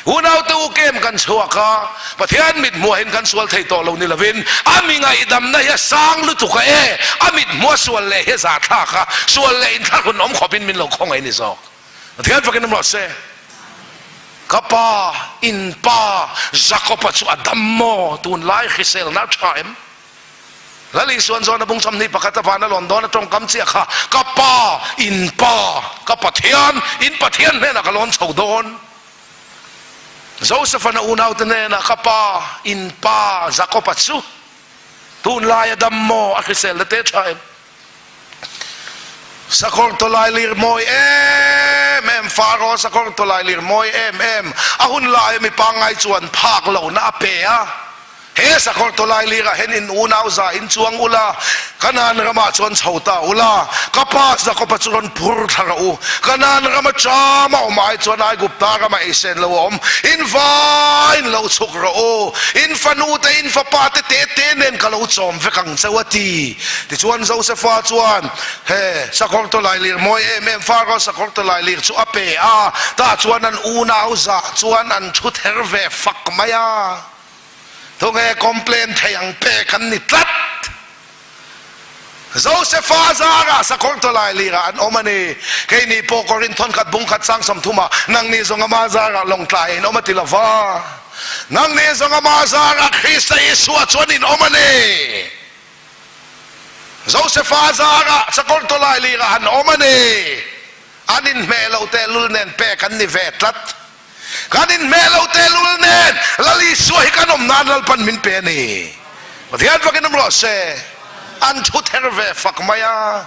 Unaute u kem kan chhuak a, Pathian mit hmuahin kan sual thei tawh lo ni lovin, a mi ngaihdamna hi a sang lutuk a e, a mit hmua sual leh hi a zahthlak a, sual leh inthlahrun awm khawpin min lo khawngaih ni zawk. Pathian fakin awm rawh se. Ka pa, in pa, Jakob-a chu a dam maw? Tunlai hriselna a tha em? Lal Isuan zawn a bung 21 a van a lawn dawn a tawngkam chiah kha, Ka Pa, in Pa, ka Pathian, in Pathian hnenah ka lawn chho dawn. Joseph-an a unaute hnenah, Ka Pa, in Pa, Jakob-a chu tunlai a dam maw? A hriselna te tha em? Sakawr tawlai lir mawi em em, Pharaoh sakawr tawlai lir mawi em em, a hun laia mi pangngai chuan phak lohna a pe a. He sakawr tawlai lirah hian in unau za in chuang ula, Kanaan ramah chuan chho ta ula, ka pa Jakob-a chu rawn phur thla rawh u. Kanaan rama ṭam a awm ai chuan Aigupta rama eisen lo a awm. In vain lo chhuk rawh u, in fanute, in fapate te te nen ka lo chawm vek ang cheu a ti. Tichuan Josefa chuan he sakawr tawlai lir mawi em em Pharaoh sakawr tawlai lir chu a pe a, tah chuan an unau zah chuan an thu ther ve fak mai a. Tunge complain thei ang pek an ni tlat. Josefa zarah sakawr tawlai lirah an awm a ni. Keini pawh Korinth thawnkhat bungkhat sang 30 ah nangni zawng ama zarah lawngtlai in awm a ti lova. Nangni zawng ama zarah Krista Isua chuan in awm a ni. Josefa zarah sakawr tawlai lirah an awm a ni. An inhmeh loh tehlul nen pek an ni ve tlat. Kan inhmeh lo tehlul nen Lal Isua hi kan awm nan Lalpan min pe a ni. Pathian fakin awm rawh se. An thu ther ve fak mai a,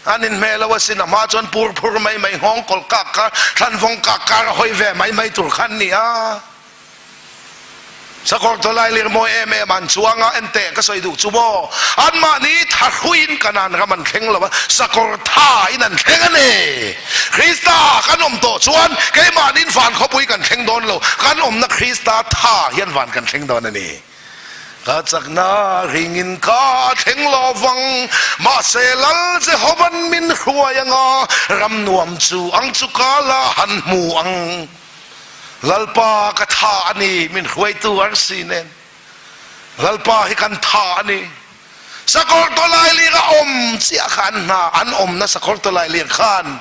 an inhmeh lo asin. A hma chuan pur phur mai mai, nghawng kawl kak kar, thlanvawng kak kar a hawi ve mai mai tur kha an ni a. Sakawr tawlai lir mawi em em an chuang a, enteh ka sawi duh chu maw? Anmahni thahruiin Kanaan ram an thleng lo a, sakawr tha in an thleng a ni. Krista ah kan awm tawh chuan keimahniin van khawpui kan thleng dawn lo, kan awmna Krista tha hian van kan thleng dawn a ni. Ka chakna ringin ka thleng lo vang, mahse Lal Jehovan min hruai anga ram nuam chu ang chu ka la han hmu ang. Lalpa ka tha a ni, min hruaitu arsi nen. Lalpa hi kan tha a ni. Sakawr tawlai lir a awm chiah kha an hna, an awmna sakawr tawlai lir khan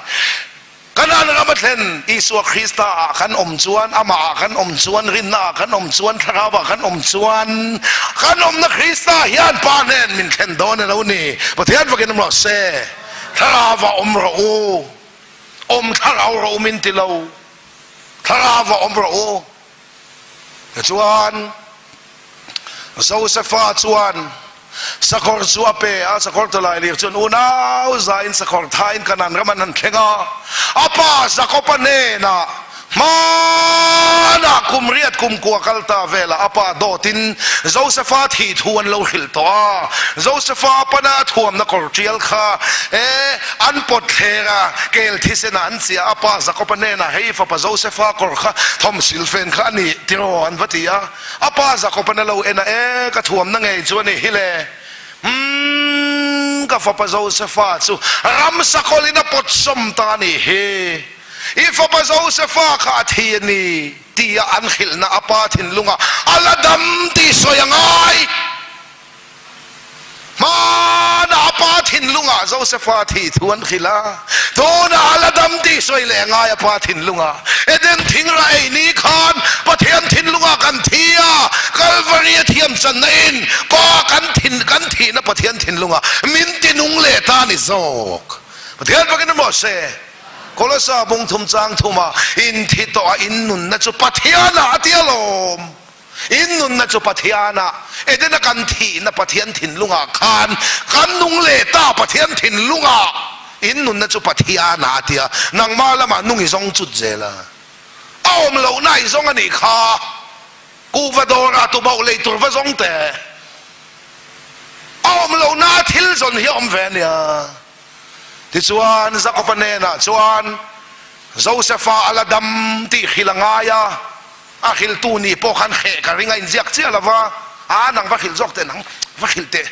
Kanaan ram a thlen. Isua Krista ah kan awm chuan, amah ah kan awm chuan, rinna ah kan awm chuan, thlarau ah kan awm chuan, kan awmna Krista hian Pa hnen min thlen dawn a lo ni. Pathian fakin awm rawh se. Thlarau ah awm rawh u. Awm thlarau rawh u min ti lo. Thlarau va awm rawh u. Tichuan, Josefa chuan sakawr chu a pe a, sakawr tawlai lir chuan unau zain sakawr thain Kanaan ram an han thleng a. A pa Jakoba hnenah hmanah kum riat kum kua kal ta velah a pa dawtin Josefa thih thu an lo hrilh tawh a. Josefa pana a thuamna kawr tial kha e an pawt thler a, kel thisen ah an chiah a, pa Jakob-a hnenah hei fapa Josefa kawr kha thawm silfen kha a ni tiraw an va ti a, a pa Jakob-an a lo en a, e ka thuamna ngei chu a ni hi le, umm ka fapa Josefa chu ramsa kawlin a pawt sawm ta a nih hi, i fapa Josefa kha a thi a ni tia an hrilhna a pa thinlungah a la dam tih sawi a ngai. Hmanah a pa thinlungah Josefa thih thu an hrilh a, tunah a la dam tih sawi leh ngai a pa thinlungah. Eden thingrah ei ni khan Pathian thinlungah kan thi a, Kalvari a thiam channa in Pa kan thin kan thihna Pathian thinlungah min tinung leh ta ni zawk. Pathian fakin emaw se. Kolosa bung thum chang thuma in thi tawh a in nunna chu Pathianah a ti alawm. In nunna chu Pathianah, Edena kan thihna Pathian thinlungah khan kan nung leh ta Pathian thinlungah in nunna chu Pathianah a ti a, nangmah lamah nung i zawng chut zel a. A awm lohna i zawng a nih kha. Kuhva dawrah tubauh lei tur va zawng teh. A awm lohna thil zawn hi a awm ve a nia. Tichuan, Jakoba hnenah chuan Josefa a la dam tih hrilh a ngai a, a hrilhtu nih pawh khan hreh ka ring a inziak chiah lo va, a nang va hrilh zawk teh, nang va hrilh teh,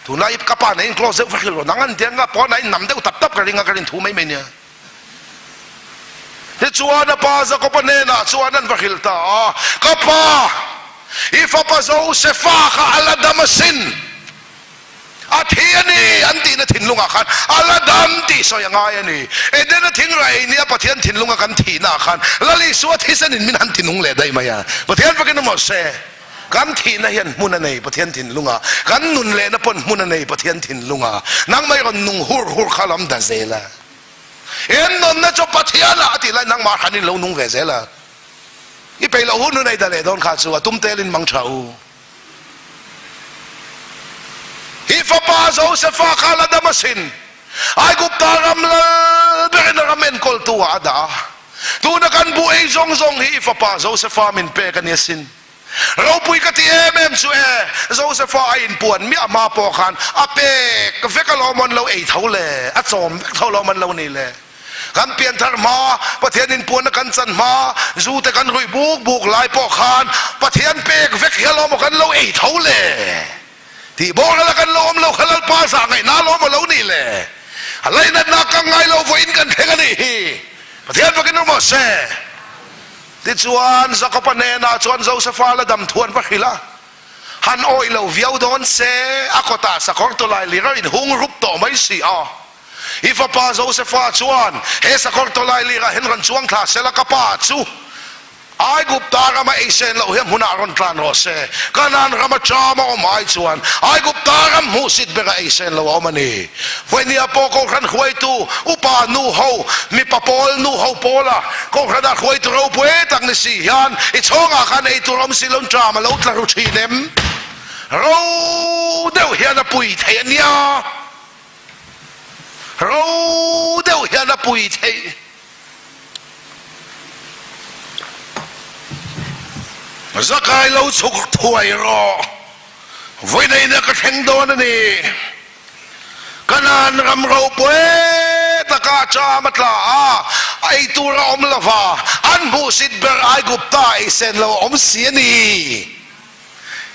tunlai ka pa nen close deuh va hrilh rawh, nang an tia nga pawnah in nam deuh tap tap ka ring a, ka rin thu mai mai nia. Tichuan a pa Jakoba hnenah chuan an va hrilh ta a, Ka pa, i fapa Josefa kha a la dam asin. A thi a ni an tihna thinlungah khan a la dam tih sawi a ngai a ni. Edena thingrah ei nia Pathian thinlunga kan thihnaah khan Lal Isua thisenin min han tinung leh daih mai a. Pathian fakin awm rawh se. Kan thihna hian hmun a nei Pathian thinlungah, kan nun lehna pawn hmun a nei Pathian thinlungah. Nangmah i rawn nung hur hur kha lam da zel a. Ennawnna chu Pathianah a tih lai nangmah khan in lo nung ve zel a. I peih loh hun hun ei da leh dawn kha chu a tum telin mang tha u. Hi fapa Josefa kha la dam asin. Aigupta ram lal berin a ram enkawltu ah a dah a. Tuna kan buh ei zawng zawng hi i fapa Josefa min pek a ni asin. Ropui ka ti em em chu e, Josefa a inpuan miah hma pawh khan a pek vek alawm an lo ei tho le, a chawm vek tho alawm an lo ni le. Kan pianthar hma, Pathian inpuanna kan chan hma, zu te kan ruih buk buk lai pawh khan Pathian pek vek hi alawm aw kan lo ei tho le tih boral a kan lo awm lo kha Lalpa zah ngaihna alawm aw lo nih le. A lainatna ka ngai lo vawiin kan thleng a nih hi. Pathian fakin awm rawh se. Tichuan Jakob-a hnenah chuan Josefa la dam thuan va hrilh a, han awih lo viau dawn se, a kawtah sakawr tawlai lir a inhung rup tawh mai si a. I fapa Josefa chuan, He sakawr tawlai lirah hian rawn chuang thla sela, ka pa chu Aigupta rama ei sen loh hian hmunah rawn tlan rawh se. Kanaan rama ṭam a awm ai chuan Aigupta ram hmuhsit bera ei sen loh a awm a ni. Vawinia pawh Kohhran hruaitu upa nu ho, mipa pawl nu ho pawla Kohhrana hruaitu ropui tak ni si hian i chhawngah khan ei tur awm si lo ṭam a lo tla ru ṭhin em? Ro deuh hian a pui thei a nia. Ro deuh hian a pui theih. Zakai lo chhuk thuai rawh. Vawineina ka thleng dawn a ni. Kanaan ram ropui taka cham a tla a, ei tur a awm lova, an hmuhsit ber Aigupta ei sen lo a awm si a ni.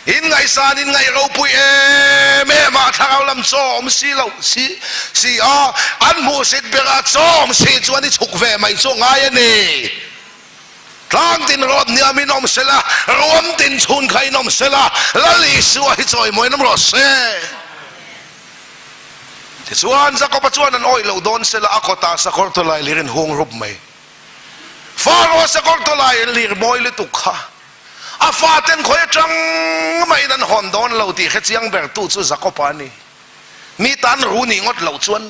In ngaihsan in ngaih ropui em em a, thlarau lam chaw awm si lo si si a, an hmuhsit ber a chaw awm si chuan i chhuk ve mai chu ngai a ni. Tlang tin rawt hniam in awm sela, ruam tin chhun kha in awm sela, Lal Isua hi chawimawiin awm rawh se. Tichuan Jakoba chuan an awih loh dawn sela a kawtah sakawr tawlai lir in hung rup mai. Faro sakawr tawlai lir mawi lutuk kha A faten khawi atang mahin an hawn dawn lo tih hre chiang bertu chu Jakob-a a ni. Mi tan ru nih ngawt loh chuan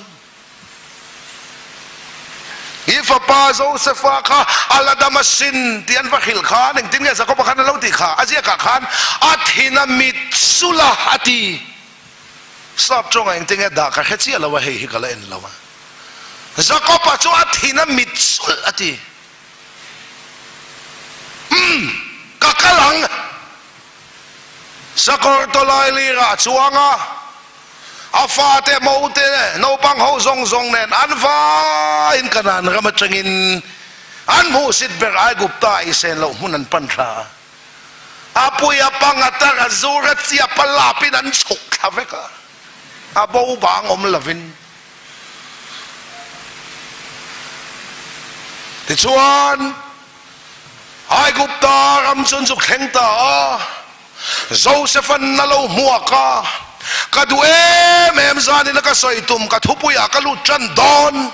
i fapa Josefa kha a la dam asin tih an va hrilh khan engtin nge Jakob-a khan a lo tih kha? A ziakah khan a thin a mit sulh a a ti. Sap tawngah engtin nge dah ka hre chiah lo a, hei hi ka la en lo a. Jakob-a chu a thin a mit sulh a ti. Umm, ka kal ang. Sakawr tawlai lirah a chuang a, a fate, mote, naupang ho zawng zawng nen an vaiin Kanaan ram atangin an hmuhsit ber Aigupta ei sen loh hmun an pan thla a. A pui a pang a tar a zur a chiap a lapin an chhuk thla vek a, a bo bang awm lovin. Tichuan, Aigupta ram chu an zuk thleng ta a, Josefa'n a lo hmuak a, Ka duh em em zanin a ka sawi tum ka thupuiah ka lut tan dawn.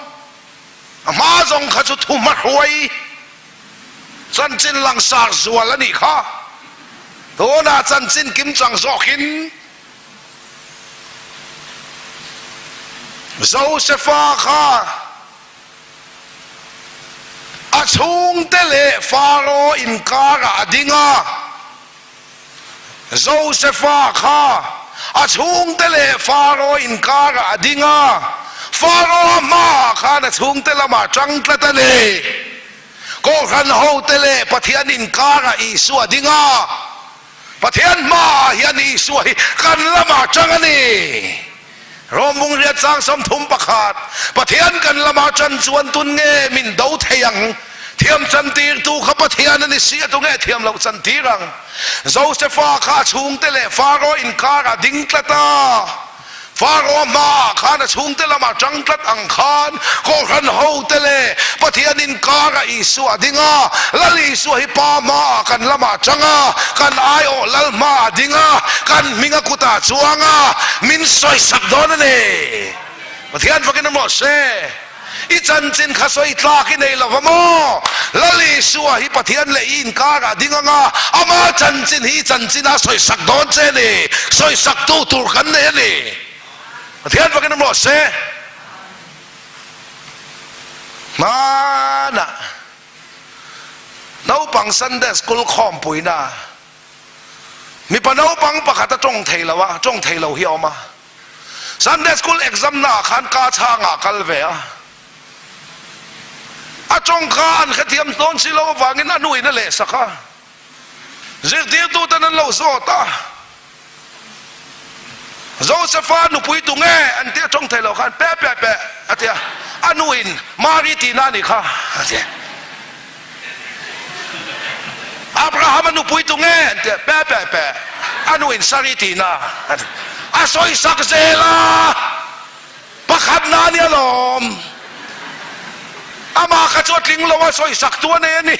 A hma zawng kha chu thu hmahruai chanchin langsar zual a nih kha. Tunah chanchin kimchang zawkin Josefa kha. chhungte leh Faro inkarah a ding a. Josefa kha a chhungte leh Faro inkarah a ding a. Faro-a hmaah khan a chhungte lamah tang tlat a ni. Kohhran hote leh Pathian inkarah Isua a ding a. Pathian hmaah hian Isua hi kan lamah tang a ni. Rom bungriat chang 31, Pathian kan lamah tan chuan tun nge min do thei ang? Thiam chantirtu kha Pathian a ni si a, tu nge thiam loh chantir ang? Josefa kha a chhungte leh Faro inkarah ding tlat a. Faro hmaah khan a chhungte lamah tang tlat ang khan Kohhran hote leh Pathian inkarah Isua a ding a, Lal Isua hi Pa hmaah kan lamah tang a, kan aiawh Lal hmaah a ding a, kan hminga kutah chuang a, min sawisak dawn a ni. Pathian fakin a mawh se. I chanchin kha sawi tlak i nei lo va maw? Lal Isua hi Pathian leh i inkarah ding anga ama chanchin hi i chanchina sawisak dawn che a ni. Sawisaktu tur kan nei a ni. Pathian fakin awm rawh se. Hmanah naupang Sunday School khawmpuina mipa naupang pakhat a tawng thei lo a, tawng thei lo hi a awm a. Sunday school exam na ah khan ka chhang ah kal ve a, a tawng kha an hrethiam dawn si lo avangin a nuin a leh sak a, zirtirtu ten an lo zawt a, Josepha nupui tu nge an tia tawng thei lo khan pe pe pe a tia, a nuin Mari tihna a nih kha a ti. Abrahama nupui tu nge an ti a, pe pe pe, a nu in Sari tihna a ti. A sawisak zel a, pakhatna a nia lawm. Amah kha chu a tling lo a, sawisak tu a nei a ni.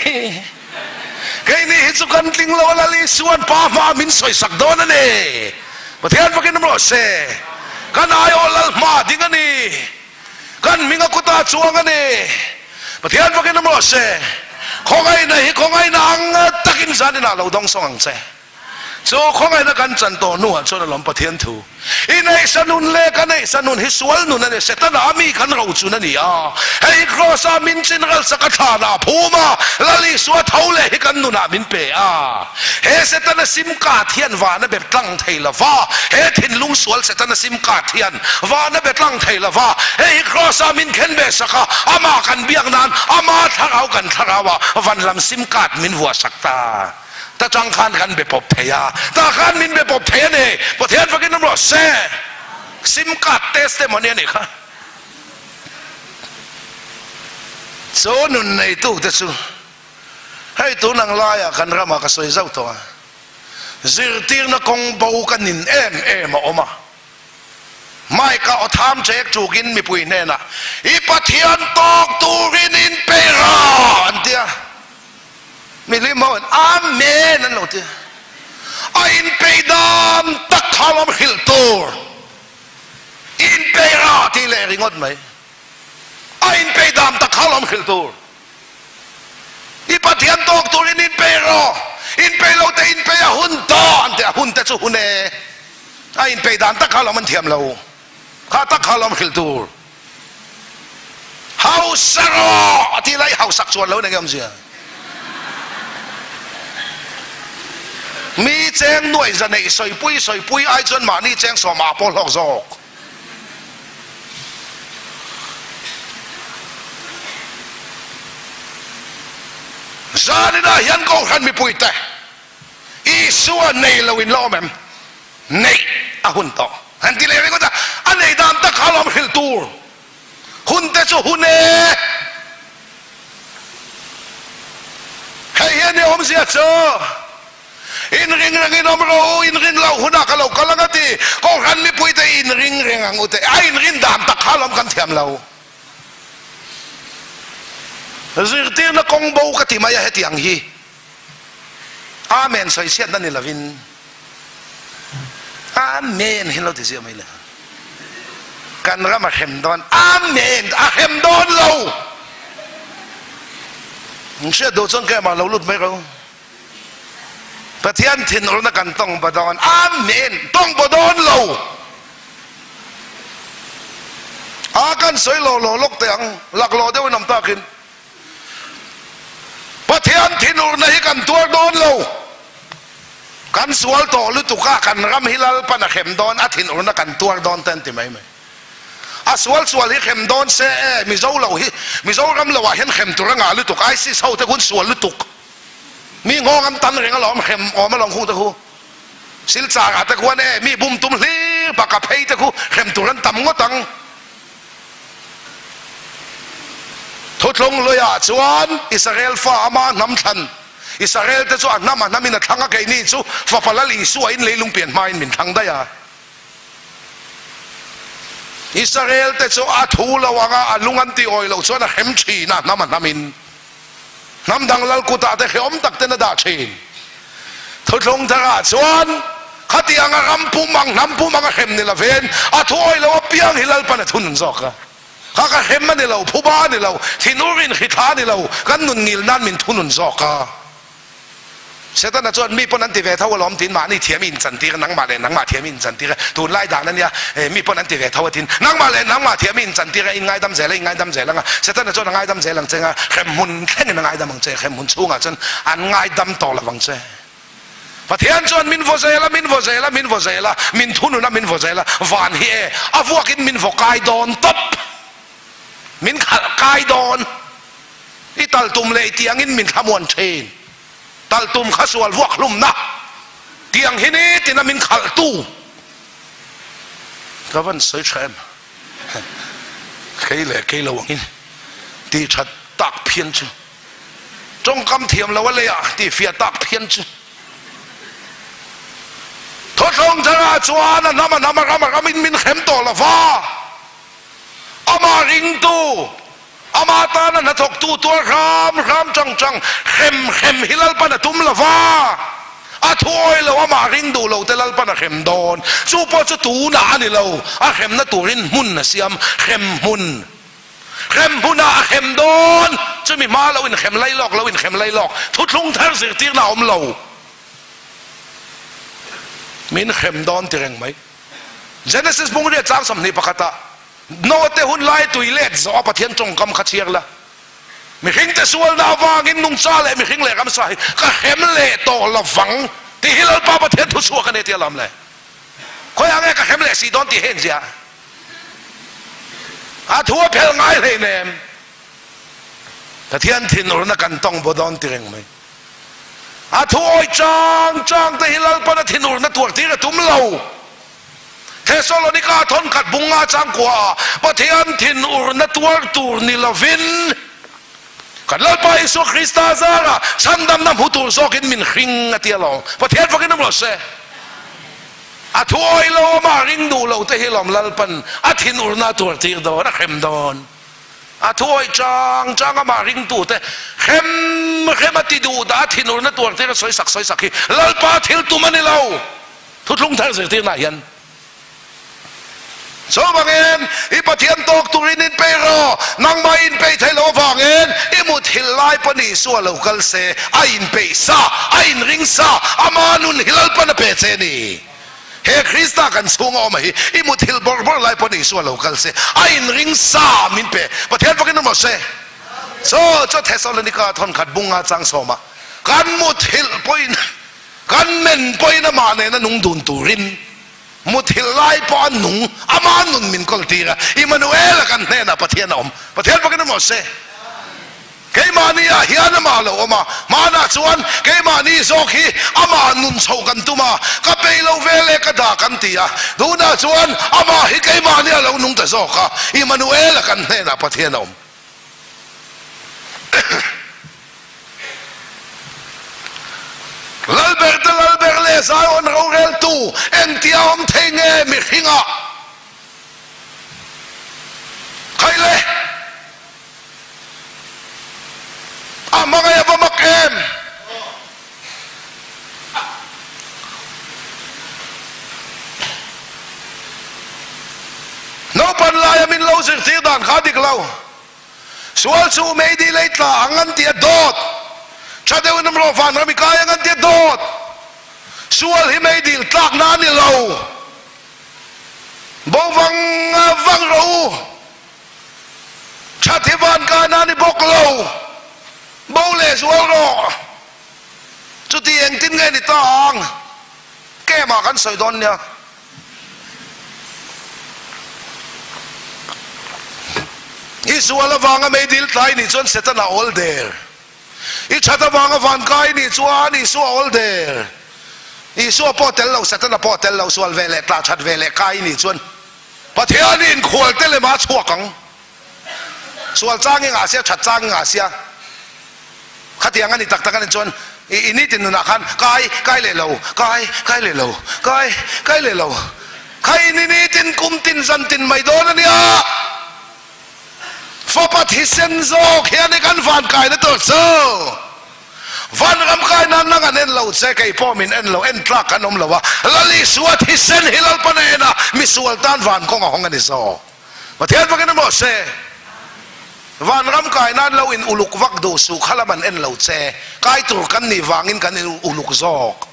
Keini hi chu kan tling lo a, Lal Isua'n Pa hmaa min sawisak dawn a ni. Pathian fakin awm rawh se. Kan aiawh Lal hmaa ding a ni. Kan hming a kutah chuang a ni. Pathian fakin awm rawh se. Khawngaihna hi khawngaihna ang takin zaninah lo dawng sawng ang che. Chu khawngaihna kan chan tawh hnuah chuan alawm Pathian thu. I neihsa nun leh ka neihsa nun hi sual nun a ni. Setana mi kan rochun a ni a. Hei Kraws-a min chin ralsak a thlanah phum a, Lal Isua tho leh hi kan nunah min pe a. He Setana sim kat hian van a be tlang thei lo va, he thinlung sual Setana sim kat hian van a be tlang thei lo va, hei hi Kraws-ah min khen ve sak a, amah kan biak nan ama thlarau kan thlarau a van lam sim kat min vuah sak ta. Ta tang khan kan be pawp thei a, tah khan min be pawp thei a ni. Pathian fakin awm rawh se. Sim kat testimony a nih kha. Chu nun neitute chu Hei tun ang laiah kan ramah ka sawi zauh tawh a, zirtirna kawng bo ka nin em em a awm a. Mike-a aw tham chek chukin mipui hnenah, I Pathian tawk turin in peih rawh an ti a. Mihlim ho in Amen an lo ti a. A inpeih dan tak kha lawm hrilh tur. I inpeih rawh tih leh ringawt mai. A inpeih dan tak kha lawm hrilh tur. I Pathian tawk turin inpeih rawh, inpeih lo te inpeih a hun tawh an ti a, hun te chu hun e, a inpeih dan tak kha lawm an thiam lo, kha tak kha lawm hrilh tur. Hausa rawh a ti lai hausak chuan lo eng awmzia? Mi cheng nuai za neih sawipui sawipui ai chuan mahni cheng sawmah pawh hlawk zawk. Zaninah hian Kohhran mipuite Isua nei lo in la awm em? Neih a hun tawh. An ti leh ringawt a, a nei dan tak kha lawm hrilh tur. Hun te chu hun e. Hei hi a ni awmzia chu. Inring rengin awm rawh u, inrin loh hunah ka lo kal ang a ti. Kohhran mipuite inring reng ang u te. A inrin dan tak kha lawm kan thiam lo. Zirtirna kawng bo ka ti mai a heti ang hi. Amen sawichhiatna ni lovin Amen hi lo ti ziah mai le. Kan ram a hrem dawn. Amen a hrem dawn lo. Hriat duh chuan keimah lo lut mai rawh u. Pathian thinurna kan tawng ba dawn. Amen! Tawng ba dawn lo. A kan sawi lo lo lawk teh ang. Laklawh deuhin awm takin. thinurna hi kan tuar dawn lo. Kan sual tawh lutuk a, kan ram hi Lalpan a hrem dawn, a thinurna kan tuar dawn te an ti mai mai. A sual sual hi hrem dawn se e, Mizo lo hi, Mizoram lo ah hian hrem tur a ngah lutuk, ISIS ho te hun sual lutuk. Mi nghawng an tan reng alawm, hrem awm alawm khu te khu. Silchar ah te khuan e, mi bum tum hlir baka phei te khu hrem tur an tam ngawt ang. Thuthlung luiah chuan Israel fa ama hnam thlan, Israel te chu a hnam a hnamin a thlang a, keini chu Fapa Lal Isua in leilung pian hmain min thlang daih a. Israel te chu a thu lo anga a lung an tih awih loh chuan a hrem thin a, hnam a hnamin. Hnam dang lal kutah te hrehawm tak ten a dah thin. Thuthlung tharah chuan khatiang a ram pum ang, hnam pum ang a hrem ni lovin a thu awih lo apiang hi Lalpan a thunun zawk a. Kha ka hrem a ni lo, phuba a ni lo, thinur in hrithla a ni lo, kan nun ngil nan min thunun zawk a. Setana chuan mi pawn an ti ve tho alawm tiin mahni thiam i inchantir a, nangmah leh nangmah thiam i inchantir a, tunlai dan a nia, mi pawn an ti ve tho a tiin nangmah leh nangmah thiam i inchantir a, inngaidam zel a, inngaidam zel ang a, Setana chuan a ngaidam zel ang che nga, hremhmun thlengin a ngaidam ang che, hremhmun chhungah chuan an ngaidam tawh lo ang che. Pathian chuan min vaw zel a, min vaw zel a, min vaw zel a, min thunun a, min vaw zel a, van hi e, a vuakin min vaw kai dawn tawp, min khalh kai dawn. I tal tum leh i tiangin min thlamuan thin. Tal tum kha sual vuak hlumna tiang hi nitina min khalhtu. Ka van sawi tha em? Kei leh kei lo angin tih that tak phian chu. Tawngkam thiam lo a leiah tih fiah tak phian chu. Thawthlawng tharah chuan a hnam a hnam a ram a ramin min hrem tawh lova, amah ringtu, Ama tana hnathawktu tuar hram hram chang chang hrem hrem hi Lalpan a tum lo va, a thuawi lo, amah ring duh lo te Lalpan a hrem dawn. Chu pawh chu tunah a ni lo, a hremna turin hmun a siam, hrem hmun. Hrem hmunah a hrem dawn, chumi hma lo inhrem lai lawk lo inhrem lai lawk, thuthlung thar zirtirna a awm lo. Min hrem dawn ti reng mai. Genesis bung riat chang 21 ah. Note hun lai tui let zawh a Pathian tawngkam kha chhiar la. Mihringte sualna avangin nungcha leh mihring leh ramsa hi ka hrem leh tawh lovang tih hi Lalpa Pathian thu chhuak a ni tia lam le. Khawiah nge ka hrem leh si dawn tih hi engzia? A thu a phel ngai hleinem. Pathian thinurna kan tawng baw dawn ti reng mai. A thu awih chang chang te hi Lalpan a thinurna tuar tir a tum lo. Thesalonika thawnkhat bunga changkua ah Pathian thinurna tuar tur ni lovin kan Lalpa Isua Krista zara chhandamna hmu tur zawkin min hring a ti alawm. Pathian fakin awm rawh se. A thu awih lo amah ring duh lo te hi lawm Lalpan a thinurna a tuar tir dawn, a hrem dawn. A thu awih chang chang amah ringtu te hrem hrem a ti duh dah a thinurna tuar tir a sawi sak sawi sak hi Lalpa thil tum a ni lo. Thuthlung thar zirtirna ah hian chuvangin i Pathian tawk turin inpeih rawh, nangmah i inpeih theih loh avangin i muthilh lai pawn Isua lo kal se, a inpeih sa, a inring sa, ama nun hi Lalpan a pe che a ni. He Krista kan chhunga awm a hi, i muthilh bawrh bawrh lai pawn Isua lo kal se, a inring sa min pe. Pathian fakin awm rawh se. Chaw chaw Thesalonika thawnkhat bunga chang sawmah kan muthilh pawhin Kan men pawhin amah nena nung dun turin muthilh lai pawh a nung, ama nun min kawl tir a, Immanuel-a kan hnenah Pathian a awm. Pathian fakin awm rawh se. Keimahni ah hian amah lo awm a, hmanah chuan keimahni zawk hi amah nun chhoh kan tum a, ka peih lo ve leh ka dah kan ti a, tunah chuan amah hi keimahni a lo nung ta zawk a, Immanuel-a kan hnenah Pathian a awm. Lalber te Lalber leh Zion roreltu engtia awm thei nge mihringah khaih le? A hmangaih a va mak em? Naupan laia min lo zirtir dan kha a dik lo. Sual chu meidi lei tla ang an ti a dawt. Tha deuhin awm rawh van ram i kai ang an ti a dawt. Sual hi meidil tlakna a ni lo. Bo vang vang rawh u. That hi van kaina a ni bawk lo. Bo leh zual rawh. Chuti engtin nge ni ta ang? Kemah kan sawi dawn nia. I sual avanga meidil tlai nih chuan Setana awl der. I that avanga van kai nih chuan Isua awl der. Isua pawh tel lo, Setana pawh tel lo, sual ve leh tla that ve leh kai nih chuan Pathian i inkhual te lema a chhuak ang. Sual chang i ngah sia, that chang i ngah sia. Khatiang a ni tak tak a ni chuan i nitin nunah khan kai, kai leh lo, kai, kai leh lo, kai, kai leh lo. Kha i ni nitin kum tin zan tin mai dawn a nia. Fapa thisen zawk hian i kan van kaina tur chu vanram kai nan nang an en lo che, kei pawh min en lo, en tlak kan awm lo a, Lal Isua thisen hi Lalpan a en a, misual tan van kawng a hawng a ni zawk. Pathian fakin emaw se, vanram kai nan lo in uluk vak duh suh kha lam an en lo che, kai tur kan nih vangin kan in uluk zawk.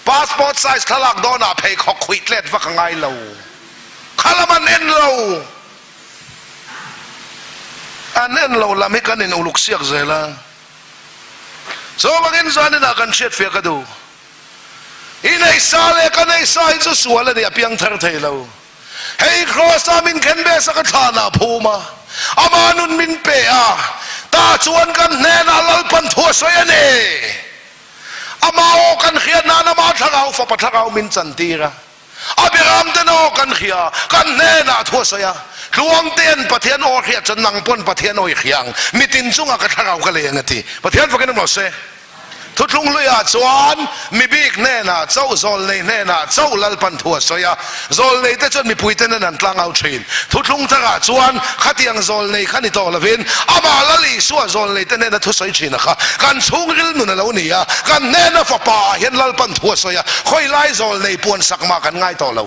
Passport size thlalak dawnah pheikhawk khuih tlet vak a ngai lo, kha lam an en lo. An en lo lam hi kan in uluk siak zel a, chuvangin zaninah kan hriatfiah ka duh. I nei sa leh ka nei sa hi chu sual a ni, a piang thar thei lo. Hei Kross-a min khen ve sak a thlanah phum a, ama nun min pe a, tah chuan kan hnenah Lalpan thu a sawi a ni. Ama aw kan hriat nan ama thlarau fapa thlarau min chantir a. A biaram ten aw kan hria, kan hnenah thu a sawi a, Tluangte'n Pathian aw hriat chuan nang pawn Pathian aw i hria ang, mitin chungah ka thlarau ka leng a ti. Pathian fakin awm rawh se. Thuthlung hluiah chuan mi bik hnenah chauh, zawlnei hnenah chauh Lalpan thu a sawi a, zawlnei te chuan mipui te nen an tlang au thin. Thuthlung tharah chuan khatiang zawlnei kha ni tawh lovin amah Lal Isua zawlnei te hnena thu sawi thin a kha kan chhungril nun a lo ni a, kan hnena fapa ah hian Lalpan thu a sawi a, khawi lai zawlnei puan sak mah kan ngai tawh lo.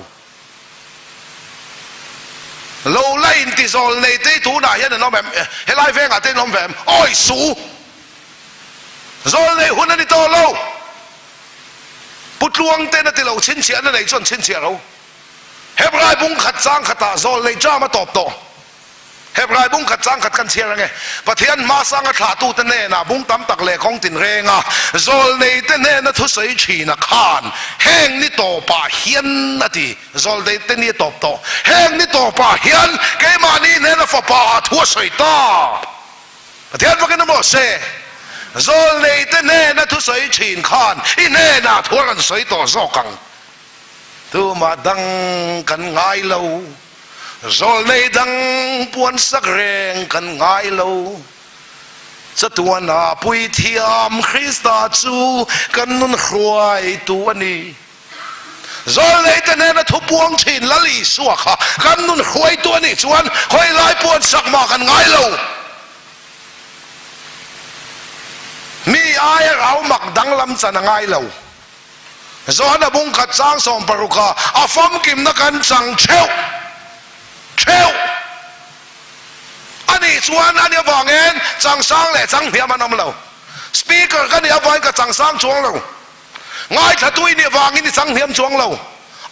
Lo la inti zawlnei te hi tunah hian an awm em? Helai vengah te an awm ve em? Awi suh u! Zawlnei hun a ni tawh lo. Pu Tluangten a ti lo chhinchhiahna nei chuan chhinchhiah ro. Hebrai bung khat chang khatah zawlnei jam a tawp tawh. Hebrai bung khat chang khat kan chhiar ange. Pathian hmasanga thlahtute hnenah bung tam tak leh kawng tinrenga zawlneite hnena thusawi thina khan heng ni tawpah hian a ti. Zawlneite ni a tawp tawh. Heng ni tawpah hian keimahni hnena fapa ah thu a sawi ta. Pathian fakin a maw se, zawlneite hnena thusawi thin khan i hnenah thu a rawn sawi tawh zawk ang. Tumah dang kan ngai lo, zawlnei dang puansak reng kan ngai lo. Chatuana Puithiam Krista chu kan nun hruaitu a ni. Zawlneite hnena thu puang thin Lal Isua kha kan nun hruaitu a nih chuan khawi lai puansak mah kan ngai lo. Mi aia rau mak danglam chan a ngai lo. Johana bung khat chang 16 a a famkimna kan chang theuh theuh a nih chuan ani avangin chang sang leh chang hniam an awm lo. Speaker ka nih avangin ka chang sang chuang lo. Ngaithla tui nih avangin i chang hniam chuang lo.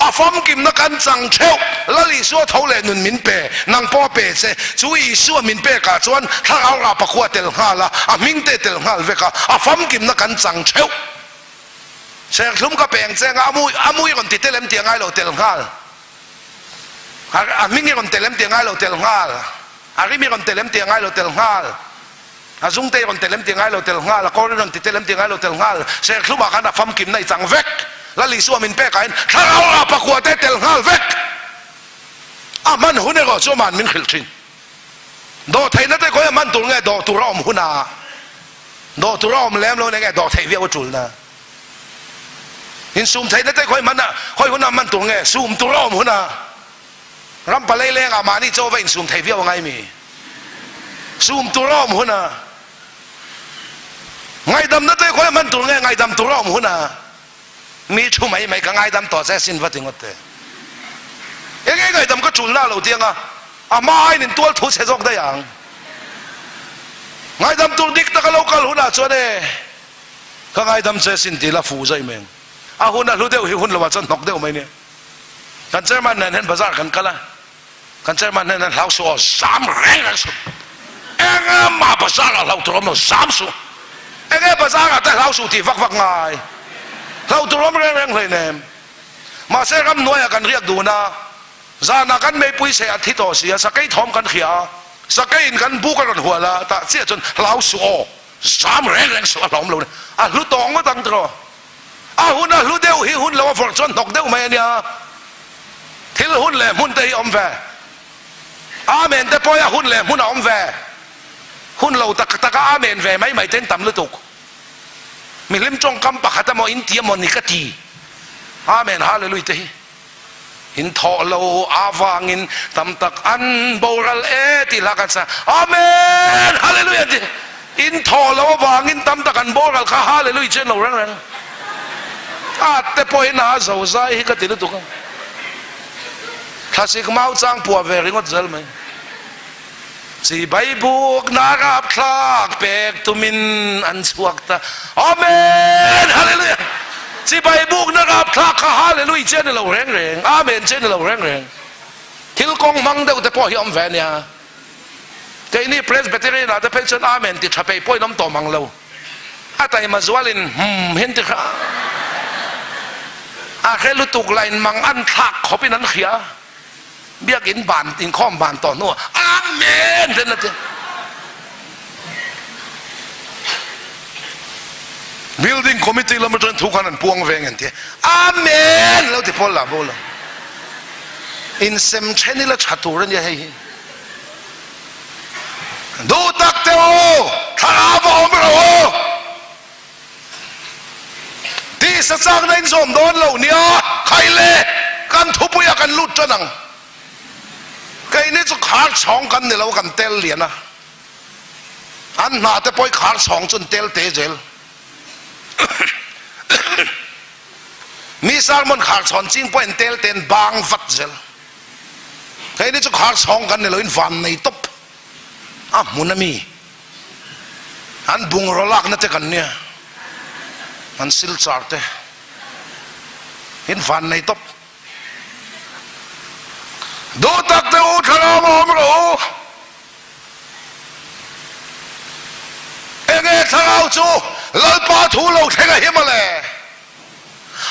A famkimna kan chang theuh. Lal Isua tho leh nun min pe, nang pawh a pe che. Chu Isua min pekah chuan thlarau rah pakhua tel nghal a, a hming te tel nghal vek a, a famkimna kan chang theuh. Serthlum ka peng cheng a, a mui a mui rawn ti tel em tih a ngai lo tel nghal. A a hming i rawn tel em tih a ngai lo tel nghal. A rim i rawn tel em tih a ngai lo tel nghal. A zungte i rawn tel em tih a ngai lo tel nghal. A kawr i rawn ti tel em tih a ngai lo tel nghal. Serthlum ah khan a famkimna i chang vek. Lal Isua min pek ah hian thlarau rah pakua te tel nghal vek. A hman hun erawh chu aman min hrilh thin. Dawhtheihna te khawi a hman tur nge dawh tur a awm hunah Dawh tur a awm lem lo enge dawh theih viau a tulna. Insum theihna te khawi hman a khawi huna hman tur nge sum tur a awm huna ram palei lengah mahni chaw va insum theih viau a ngai mi. Sum tur a awm huna ngaihdamna te khawi hman tur nge ngaihdam tur a awm huna Mi thu mai mai ka ngaidam tawh che sin va ti ngawt teh. Enge ngaidam ka tul na lo ti anga a hma aiin in tual thu chhe zawk daih ang. Ngaidam tur dik taka lo kal hunah chuan e ka ngaidam che sin ti la fuh zaih mai ang. A hun a hlu deuh hi hun lovah chuan hnawk deuh mai nia. Kan chairman nen hian bazar kan kal a. Kan chairman hnenah hlau suh aw, zam reng reng suh. Engmah bazar ah hlauh tur awm lo, zam suh. Enge bazar ah te hlau suh tih vak vak ngai? Hlau tur awm reng reng hleinem. Mahse ramhnuai ah kan riak dun a, zan ah kan meipui seh a thi tawh si a, sakei thawm kan hria a, sakei in kan buk a rawn hual a, tah chiah chuan hlau suh aw, zam reng reng suh a hlauhawm lo a hlu tawh ngawt ang tiraw. A hun a hlu deuh hi hun lo a vawrh chuan hnawk deuh mai a nia. Thil hun leh hmun te hi awm ve. Amen te pawh hi a hun leh hmun a awm ve. Hun lo tak taka Amen ve mai mai ten tam lutuk. Mihlim tawngkam pakhat emaw in ti emaw ni ka ti. Amen Hallelujah te hi in thawh lo avangin tam tak an boral e tih hla kan sa. Amen Hallelujah an ti. In thawh lo avangin tam tak an boral kha Hallelujah chu en lo reng reng. A te pawhin a zo zai hi ka ti lutuk a. Thlasik mau chang puah ve ringawt zel mai. Chibai bukna rapthlak pek tumin an chhuak ta. Amen! Hallelujah! Chibai bukna rapthlak kha Hallelujah che a ni lo reng reng, Amen che a ni lo reng reng. Thil kawng hmang deuh te pawh hi a awm ve a nia. Keini Presbyterian ah te phei chuan Amen ti tha peih pawhin awm tawh mang lo. A taima zualin hum hian ti hra a hre lutuk lah in mang an thlak khawpin an hria. Biakin ban inkhawm ban tawh hnuah Amen ten a ti. Building committee lam atangin thu khan an puang veng an ti. Amen lo ti pawl lah bo lo. Insem then ila tha tur ania hei hi. Duh tak te u, thlarau va awm rawh u. Tisa chakna in zawm dawn lo nia, khai le, kan thupuiah kan lut tan ang. Keini chu khar chhawng kan ni lo, kan tel lian a. An hna te pawh hi khar chhawng chu an tel te zel. Mi sermon khar chhawn ching pawh an tel te an bang vat zel. Keini chu khar chhawng kan ni lo, in van nei tawp a hmun a mi. An bungraw lakna te kan nia, an silchar te in van nei tawp. Duh tak te u thlarau a awm rawh u. Enge thlarau chu Lalpa thu lo thleng a him ale.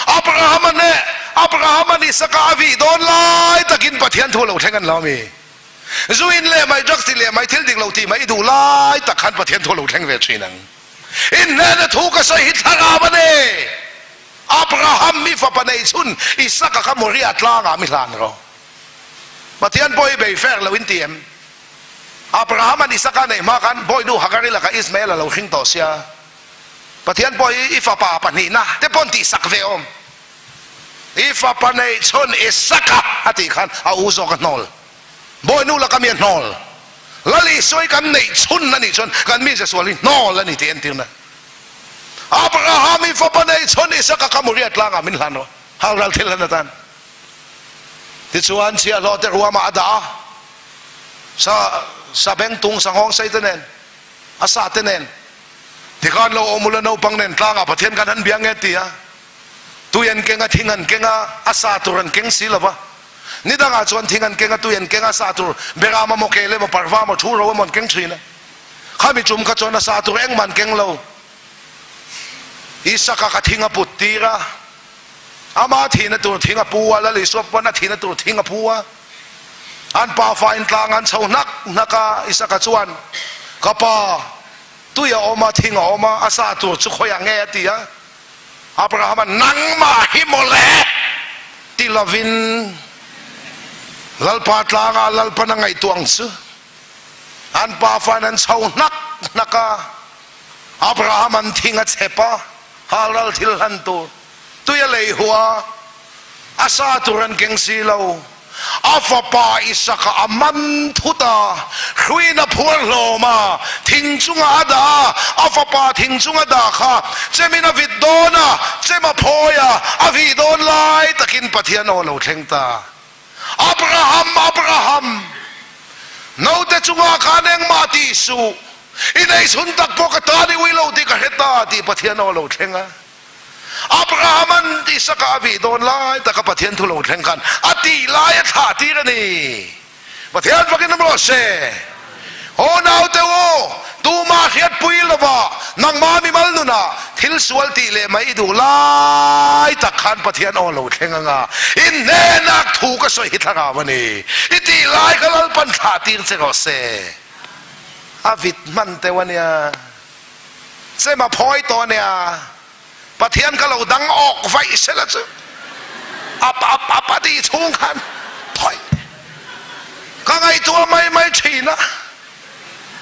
Abraham-a hneh, Abraham-a Isaka a vih dawn lai takin Pathian thu lo thleng an lo ami. Zu in leh mai, drugs ti leh mai, thil dik lo tih mai i duh lai tak khan Pathian thu a lo thleng ve thin ang. In hnena thu ka sawi hi thlarau a ni. Abraham mi fapa nei chhun Isaka kha Moriah tlangah mi hlan rawh. Pathian pawh hi bei fer lo in ti em? Abraham an Isaka neih hma khan bawinu Hagari lakah Ismael a lo hring tawh sia. Pathian pawh hi i fapa pahnihna te pawn tihsak ve awm. I fapa neih chhun Isaka a tih khan a u zawk a hnawl. Bawinu laka mi a hnawl. Lal Isua hi kan neih chhun a nih chuan kan mi Jesual hi hnawl a ni tih entirna. Abraham i fapa neih chhun Isaka kha Moriah tlangah min hlan rawh. Halral thil hlan atan. Tichuan chhiahhlawh te ruamah a dah a, sa sa bengtung sa nghawng sei te nen, a sa te nen. Tikhan lo awm ula naupang nen tlangah Pathian kan han bia nge ti a. Tui an keng a, thing an keng a, a sa tur an keng si lo va. Ni dangah chuan thing an keng a, tui an keng a, sa tur Beram emaw, kel emaw, parva emaw, thu ro emaw an keng thin a. Khami tum kha chuan a sa tur engmah an keng lo. Isaka kha thing a put tir a, ama thihna tur thing a pu a, Lal Isua pawn a thihna tur thing a pu a. An pafa in tlang an chho hnak hnak a, Isaka chuan, Ka pa, tui a awm a, thing a awm a, a sa tur chu khawiah nge? a ti a. Abrahama nangmah hi mawle ti lovin Lalpa tlangah Lalpan a ngaihtuah ang chu. An pafain an chho hnak hnak a, Abraham an thing a chep a, halral thil hlan tur tui a lei huah a, a sa tur an keng si lo. A fapa Isaka a man thut a, hruiin a phuar hlawm a, thing chungah a dah a, a fapa thing chunga dah kha chemin a vit dawn a, chem a phawi a, a vih dawn lai takin Pathian aw lo thleng ta. Abraham, Abraham, naute chungah khan engmah tih suh, i neihchhun tak pawh ka tan i ui lo tih ka hre ta tih Pathian aw lo thleng a. Abrahama'n Isaka a vih dawn lai taka Pathian thu lo thleng khan a tih lai a thlah tir a ni. Pathian fakin awm rawh se. Aw naute u, tumah hriatpui lova nangmah mimal nun. hunah thil sual tih leh mai i duh lai tak khan Pathian aw lo thleng ang a, in hnenah thu ka sawi hi thlarau a ni. I tih lai kha Lalpan thlah tir che rawh se. A vit hman teuh a nia. Chem a phawi tawh a nia. Pathian ka lo dang awk vaih sela chu ap ap ap a tih chhung khan thawi ka ngaihtuah mai mai thin a,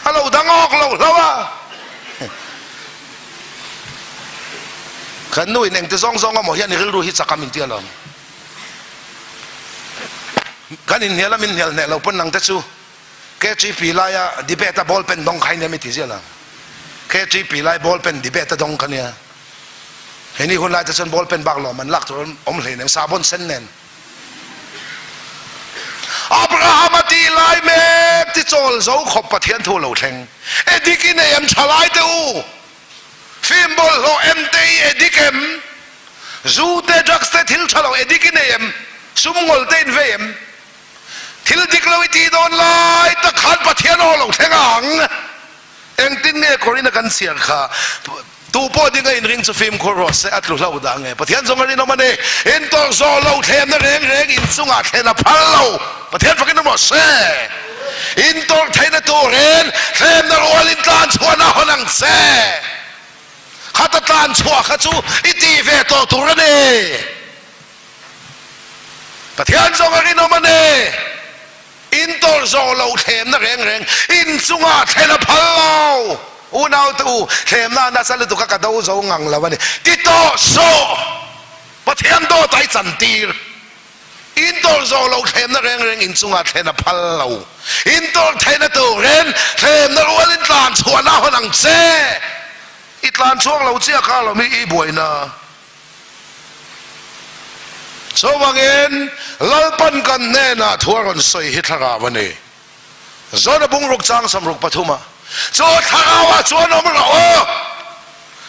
a lo dang awk lo hlauh a. Kan nu in engti zawng zawng amaw hian i rilru hi chak a min ti alawm. Kan inhnial a min hnial hneh lo pawn nang te chu KTP laia debate a ball pen dawng kha i nia mi ti ziah lo. KTP lai ball pen debate a dawng kha nia. Hei ni hun lai te chuan ball pen bak lawm an lak tur awm hlei nem sabon sen nen. Abraham a tih lai mek ti chawl zo khawp Pathian thu lo thleng. E dik i nei em tha lai te u. Film bawlhhlawh em te i e dik em? Zu te drugs te thil tha lo e dik i nei em? Sum ngol te in vei em? Thil dik lo i tih dawn lai tak khan Pathian aw lo thleng ang. Engtin nge Korin a kan chhiar kha? Tu pawh ding a inring chu fimkhur rawh se, a tlu hlo dah nge? Pathian zawng a rinawm a ni. Intawrh zawh lo thlemna reng reng inchungah thlen a phal lo. Pathian fakin awm rawh se. Intawrh theihna turin thlemna rualin tlan chhuahna hawn ang che. Khata tlan chhuah kha chu i tih ve tawh tur a ni. Pathian zawng a rinawm a ni. In tawrh zawh loh thlemna reng reng in chungah thlen a phal lo. Unaute u, thlemna a nasa lutuk a ka do zo ngang lo a ni. Ti tawh suh! Pathian dawt a i chantir. In tawrh zawh loh thlemna reng reng in chungah thlen a phal lo. In tawrh theihna turin thlemna rualin tlan chhuahna hawn ang che. I tlan chhuak lo chiah kha lo mi i buaina. Chuvangin, Lalpan kan hnenah thu a rawn sawi hi thlarau a ni. Zawna bungruk chang samruk pathuma chu thlarauah chuan awm rawh aw.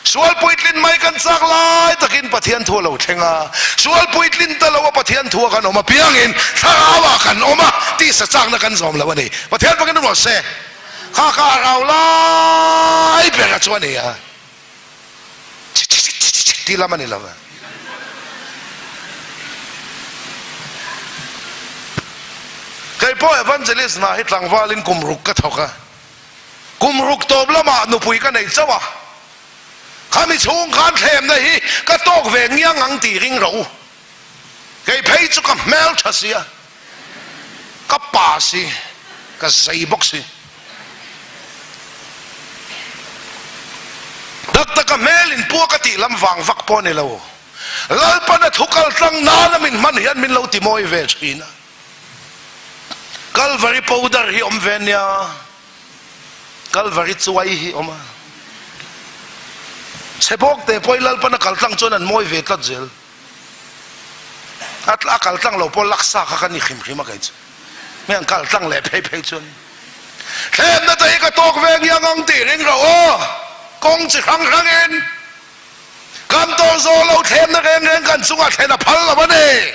Sual puitlin mai kan chak lai takin Pathian thu a lo thleng a, sual puitlin ta lo a Pathian thu a kan awm apiangin thlarauah kan awm a, tisa chakna kan zawm lo a ni. Pathian fakin rawh se. Kha kha a rau lai bera chu a ni a. Tih lam a ni lo ve. Kei pawh evangelist hna hi tlangvalin kum ruk ka thawk a, kum ruk tawp lamah nupui ka nei chauh a, khami chhung khan thlemna hi ka tawk ve ngiang ang tih ring rawh u. Kei phei chu ka hmel tha si a, ka pa si, ka zei bawk si. Tak taka hmel in pua ka tih lam vang vak pawh a ni lo. Lalpan a thu kal tlang nana min hman hian min lo ti mawi ve thin a. Kalvari powder hi awm ve nia, Kalvari chuai hi awm a. Chhe bawk te pawhin Lalpan a kal tlang chuan an mawi ve tlat zel. A a kal tlang lo pawh laksa kha ka ni hrim hrim a kei chu. Mi an kal tlang leh phei phei chuan thlemna te hi ka tawk ve ngiang ang tih ring rawh aw. Kawng chi hrang hrangin kan tawh zawh lo thlemna reng reng kan chungah thlen a phal lo a ni.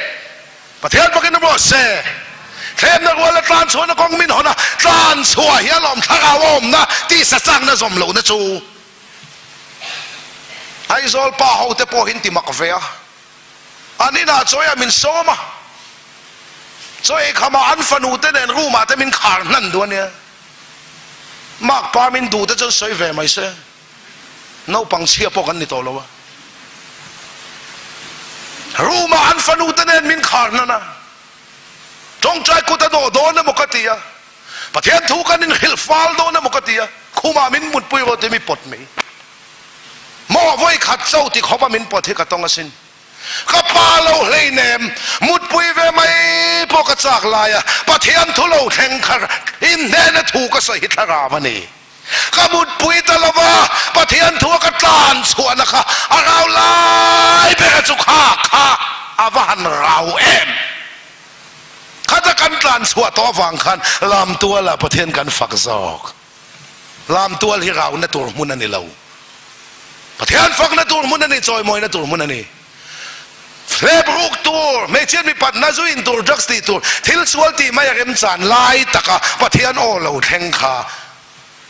Pathian fakin awm rawh se. Thlemna rual a tlan chhuahna kawng min hawn a, tlan chhuah hi a lawm thlarau a awmna tisa chakna zawm lohna chu. Aizawl pa ho te pawh hin ti mak ve a, an inah chawi ah min sawm a, chaw ei kham ah an fanu te nen room ah te min khar hnan duh a nia, mark pa min duh te chuan sawi ve mai se, naupang chhia pawh kan ni tawh lo a, room ah an fanu te nen min khar hnan a, tawngtai kut a dawh dawn emaw ka ti a. Pathian thu kan inhrilh fal dawn emaw ka ti a, khumah min mutpui rawh tih mi pawt mai. Maw vawi khat cho ti khawpa min pawt hi ka tawng asin. Ka pa lo hleinem, mutpui ve mai pawh ka chak lai a, Pathian thu lo thleng kha inhnehna thu ka sawi hi thlarau a ni. Ka mutpui ta lo va, Pathian thu a ka tlan chhuahna kha a rau lai bera chu kha kha a va han rau em! Khata kan tlan chhuah tawh avang khan Lamtualah Pathian kan fak zawk. Lamtual hi rauna tur hmun a ni lo. Pathian fakna tur hmun a ni, chawimawina tur hmun a ni. Hlep ruk tur, hmeichhiat mipatna zu in tur, drugs tih tur, thil sual tih mai a remchan lai taka Pathian aw lo thleng kha.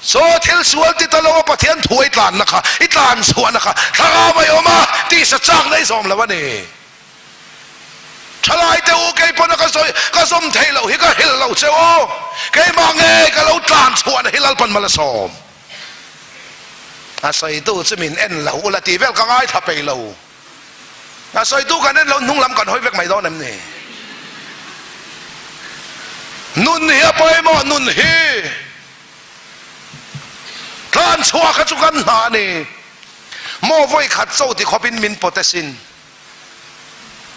Chaw thil sual ti ta lo a Pathian thu i tlanna kha, i tlan chhuahna kha thlarau a awm a, tisa chakna i zawm lo a ni. Thalai te u kei pawn a ka sawi, ka zawm theih loh hi ka hrilh lo che u. Keimah nge ka lo tlan chhuahna hi Lalpan mal a sawm. A sawitu chu min en lo ula tih vel ka ngaithla peih lo. A sawitu kan en lo hnung lam kan hawi vek mai dawn em ni? Nun hi a pawimawh nun hi tlan chhuah kha chu kan hna a ni. Maw vawi khat cho ti khawpin min pawt asin.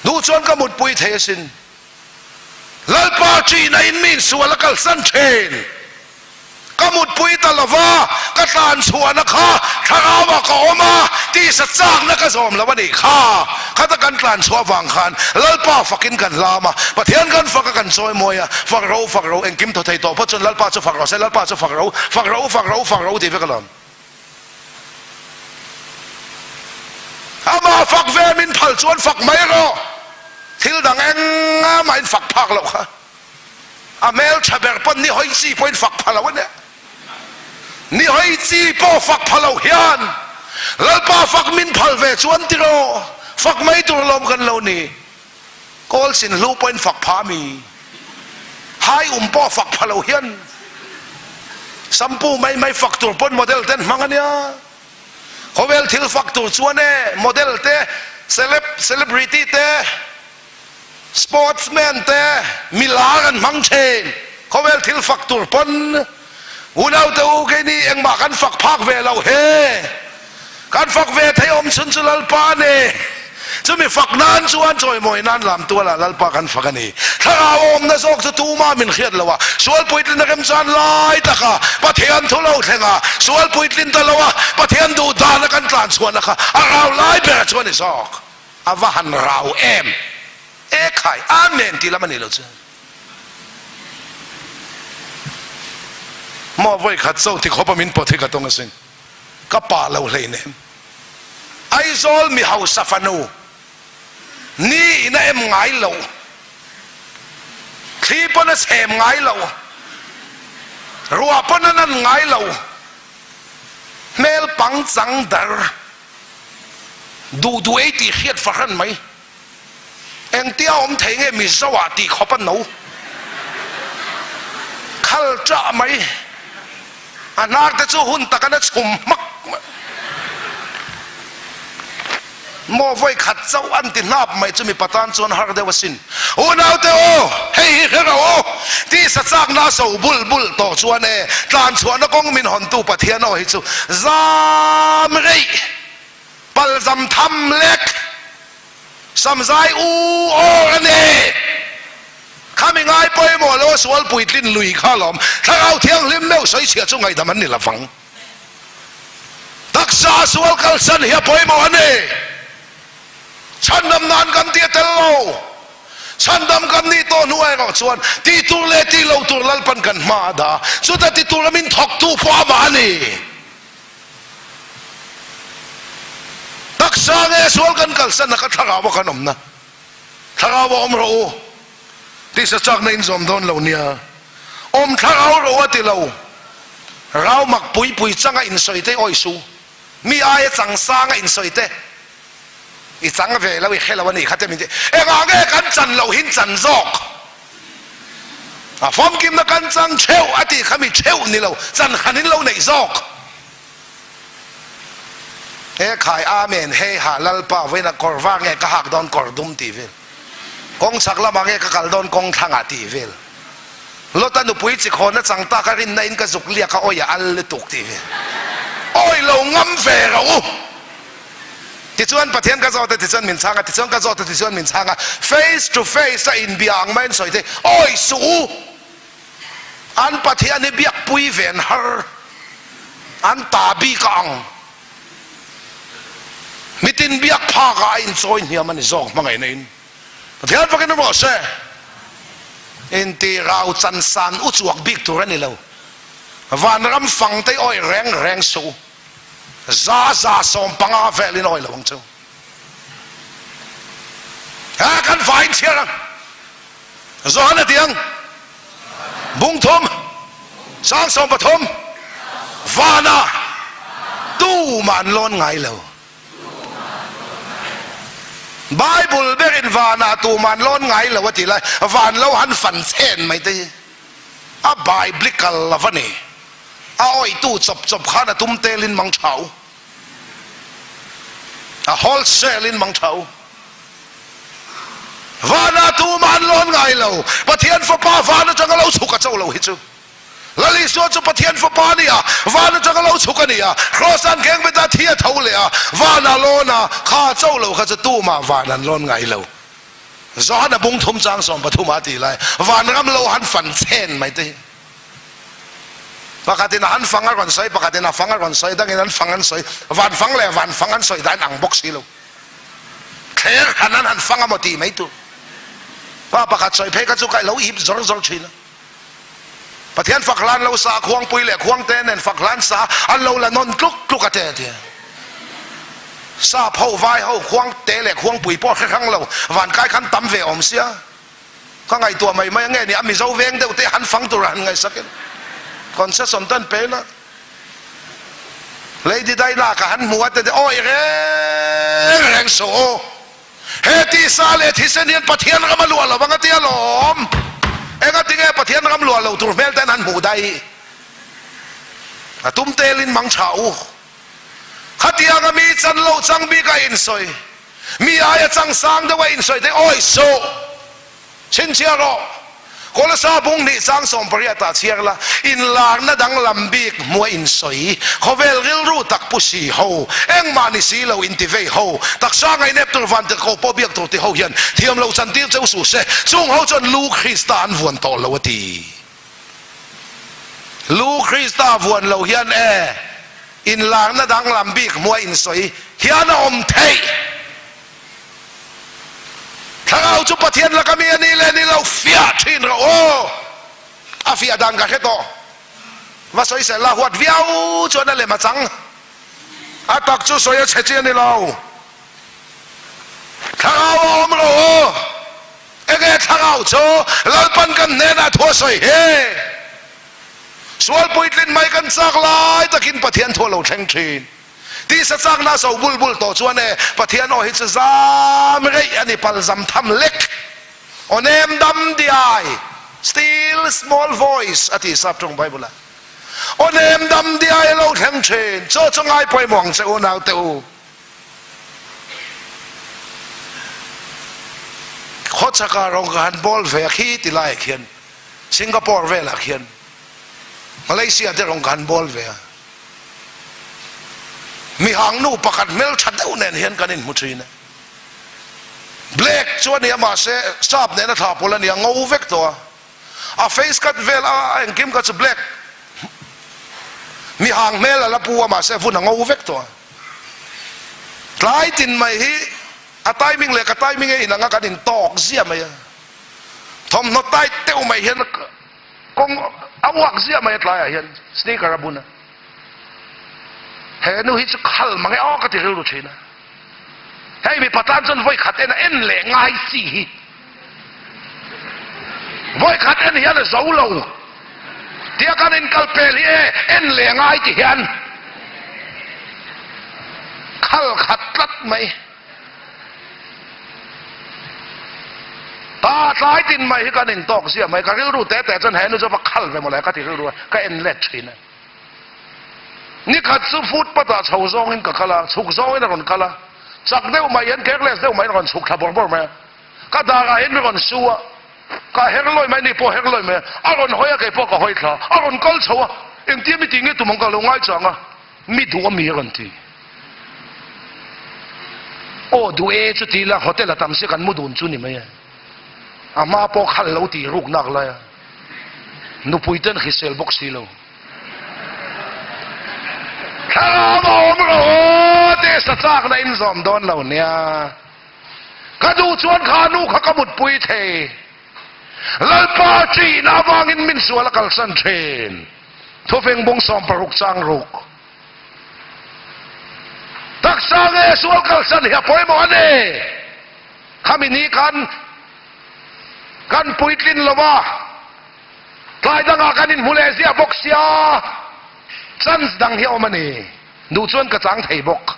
Duh chuan ka mutpui thei asin. Lalpa ṭihna in mi insual a kalsan ṭhin. Ka mutpui ta lo va, ka tlan chhuahna kha thlarauah ka awm a, tisa chakna ka zawm lo a nih kha. Khata kan tlan chhuah vang khan Lalpa fakin kan hlam a, Pathian kan fak a kan chawi mawi a, fak ro, fak ro, engkim thaw thei tawh phawt chuan Lalpa chu fak rawh se, Lalpa chu fak ro, fak ro, fak ro, fak ro tih vek alawm. Amah fak ve min phal chuan fak mai rawh, thil dang engah mah in fak phak loh kha. A hmel tha ber pawn ni hawi chi pawhin fak pha lo a nia. Ni hawi chi pawh fak pha lo hian Lalpa fak min phal ve chuan tiraw fak mai tur lawm kan lo ni. Kawl sin hlu pawhin fak pha a mi. Hai um pawh fak pha lo hian sampu mai mai fak tur pawn model te an hmang a nia. Khawvel thil fak tur chuan e model te celeb celebrity te Sportsman te milar an hmang thin. Khawvel thil fak tur pawn unaute u keini engmah kan fak phak ve lo he. Kan fak ve thei awm chhun chu Lalpa a ni. Chumi fak nan chuan chawimawi nan lam tualah Lalpa kan fak a ni. Thlarau awmna zawk chu tuma min hriat lo a, sual puitlin a remchan lai taka Pathian thu lo thleng a, sual puitlin ta lo a, Pathian duh dana kan tlan chhuahna kha a rau lai ber chu a ni zawk. A va han rau em! E khai, Amen tih lam a nih loh chu. Maw vawi khat cho ti khawp a min pawt hi ka tawng asin. Ka pa lo hlei nem. Aizawl mi hausa fanu ni in a em ngai lo. Thli pawn a chhem ngai lo. Ruah pawn a nan ngai lo. Hmel pangchang dar. Duh duh ei tih hriat fahran mai. Engtia awm thei nge Mizo ah tih khawp a no. Khal ṭah mai. A hnar te chu hun tak an a chhum hmak mai. Maw vawi khat chauh an ti hnap mai chu mipa tan chuan har deuh asin. Unaute aw, hei hi hre rawh aw, tisa chakna a so bul bul tawh chuan e, tlan chhuahna kawng min hawntu Pathian aw hi chu zam reih, palzam tham lek, samzai u awr a ni. Khami ngai pawimawh lo a sual puitlin lui kha alawm, Thlarau Thianghlim meuh sawichhia chu ngaihdam an ni lovang. Taksa sual kalsan hi a pawimawh a ni. Chhandam nan kan ti a tel lo. Chhandam kan nih tawh hnuah erawh chuan tih tur leh tih lo tur Lalpan kan hma a dah. Chuta ti tura min thawktu pawh amah a ni. Taksa nge sual kan kalsanna kha thlarau a kan awmna. Thlarau a awm rawh u. Tisa chakna in zawm dawn lo nia. Awm thlarau rawh u a ti lo. Rau mak pui pui changa insawi te awi su. Mi aia chang sanga insawi te i chang ve lo i hre lo a nih kha te min ti. Engah nge kan chan loh hin chan zawk? A famkimna kan chang theuh a tih kha mi theuh ni lo, chan han in lo neih zawk. He khai Amen hei ha Lalpa vawiinah kawr var nge ka hak dawn kawr dum tih vel. Kawng chhak lamah nge ka kal dawn kawng thlangah tih vel. Lota nupui chi khawn a chang tak a rinna in ka zuk liak a awi a al lutuk tih vel. Awi lo ngam ve rawh u. Tichuan Pathian ka zawt a tichuan min chhang a tichuan ka zawt a tichuan min chhang a face to face a inbia ang maiin sawi thei awi suh u. An Pathian hi biakpui ven har an ta bik a ang. Mitin biak phak ah a inchawi hniam a ni zawk hmangaihna in Pathian fakin rawh se. Inti rau chan san u chuak bik tur a ni lo. Vanram fang te awi reng reng suh u. Za za 15 vel in awi lo ang chu. A kan fai in chhiar ang. Johan a ti ang. Bung thum, sang 13. Vana tumah an lawn ngai lo. Bible berin vanah tumah an lawn ngai lo a ti lai, van lo han fan chhen mai te hi a biblical lo a ni. A awihtu chawp chawp khan a tum telin mang tha u. A wholesale in mang tha u. Vanah tumah an lawn ngai lo. Pathian Fapa van atanga lo chhuk a cho lo hi chu. Lal Isua chu Pathian Fapa a ni a, van atanga lo chhuk a ni a, Kraws an kheng bet a, thi a tho leh a, van a lawn a, kha cho lo kha chu tumah van an lawn ngai lo. Johana bung thum chang 13 ah a ti lai, van ram lo han fan chen mai te hi. Pakhatin a han fang a rawn sawi, pakhatin a fang a rawn sawi, dangin an fang an sawi, van fang leh van fang an sawi dan ang bawk si lo. Thler han an han fang a maw ti mai tur. Pa pakhat sawi phei kha chu ka lo ip zawr zawr thin a. Pathian fak hlan lo sa khuangpui leh khuangte nen fak hlan sa an lo la nawn tluk tluk a te a ti a. Sap ho, vai ho, khuangte leh khuangpui pawh hre hrang lo vankai khan tam ve awm sia. Ka ngaihtuah mai mai a nge ni a Mizo veng deuh te han fang tur a han ngaihsak in concession te an pe la. Lady Dinah ka han hmu a te te awi reng reng suh u. He tisa leh thisen hian Pathian ram a luah lo ang a ti alawm. Engatinge Pathian ram luah lo tur hmel ten han hmuh daih? A tum telin mang tha u. Khatianga mi chan lo chang bik a insawi, mi aia chang sang deuh a insawi te awi suh. Chhinchhiah rawh. Kawlasa bung hnih chang 18 ah chhiar la, inlarna danglam bik hmua insawi, khawvel rilru tak pu si ho, engmah ni si lo inti vei ho, taksa ngainep tur van tirhkoh pawh biak tur ti ho hian thiam lo chantir cheu suh se, chung ho chuan Lu Krista an vuan tawh lo a ti. Lu Krista vuan lo hian e, inlarna danglam bik hmua insawi hian a awm theih. Thlarau chu Pathian laka mi a nih leh ni lo fiah thin rawh aw. A fiah dan ka hre tawh. Va sawi sel la huat viau chuan a lem a chang. A tak chu sawi a chhe chi a ni lo. Thlarau a awm rawh aw. Enge thlarau chu Lalpan kan hnenah thu a sawi hi. Sual puitlin mai kan chak lai takin Pathian thu a lo thleng thin. Tisa chakna so bul bul tawh chuan e Pathian aw hi chu zam reih a ni pal zam tham lek aw nem dam diai, still small voice, a ti sap tawng Bible ah. Aw nem dam diai a lo thleng thin, chaw chu ngai pawimawh ang che u naute u. Khawchhaka rawng ka han bawl ve a khi ti laiah khian Singapore velah khian Malaysia te rawng ka han bawl ve a. Mihang nu pakhat hmeltha deuh nen hian kan inhmu thin a. Black chu a nia mahse sap nena thla pawl a nia ngo vek tawh a. A face cut vel a engkim kha chu black mihang hmel a la pu a mahse vun a ngo vek tawh a. Tlai tin mai hi a timing leh ka timing a inang a kan intawk ziah mai a. Thawmhnaw tight deuh mai hian Kawng a uak ziah mai a tlaiah hian sneaker a bun a, he nu hi chu khal mang e aw ka ti rilru thin a, hei mipa tan chuan vawi khat en a en leh ngai chi hi vawi khat en hian a zo lo tia kan inkal pel hi e en leh ngai ti hian khal khat tlat mai. Ta tlai tin mai hi kan intawk ziah mai, ka rilru te te chuan he nu chu va khal ve mawle ka ti rilru a, ka en let thin a. Nikhat chu footpath ah chho zawngin ka kal a, chhuk zawngin a rawn kal a, chak deuh mai hian careless deuh maiin a rawn chhuk thla bawrh bawrh mai a, ka darah hian mi rawn su a, ka her lawi mai, ni pawh her lawi mai a, a rawn hawi a kei pawh ka hawi thla, a rawn kal chho a, engtia mi tih nge tum ang ka lo ngaichang a. Mi duh a mi a rawn ti. Aw duh e chu ti ila hotel a tam sia kan mu dun chu ni mai e. A hma pawh khal lo tih ruk nak lai a. Nupui ten hrisel bawk si lo. Thlarau a awm rawh aw tih sa chak na in zawm dawn lo nia. Ka duh chuan kha nu kha ka mutpui thei. Lalpa ṭihna avangin min sual a kalsan ṭhin. Thufing bung 60 chang ruk. Taksa nge sual kalsan hi a pawimawh a ni. Khami ni khan kan puitlin lo va, tlai dangah kan inhmu leh ziah bawk sia. Chance dang hi a awm a ni. Duh chuan ka chang thei bawk.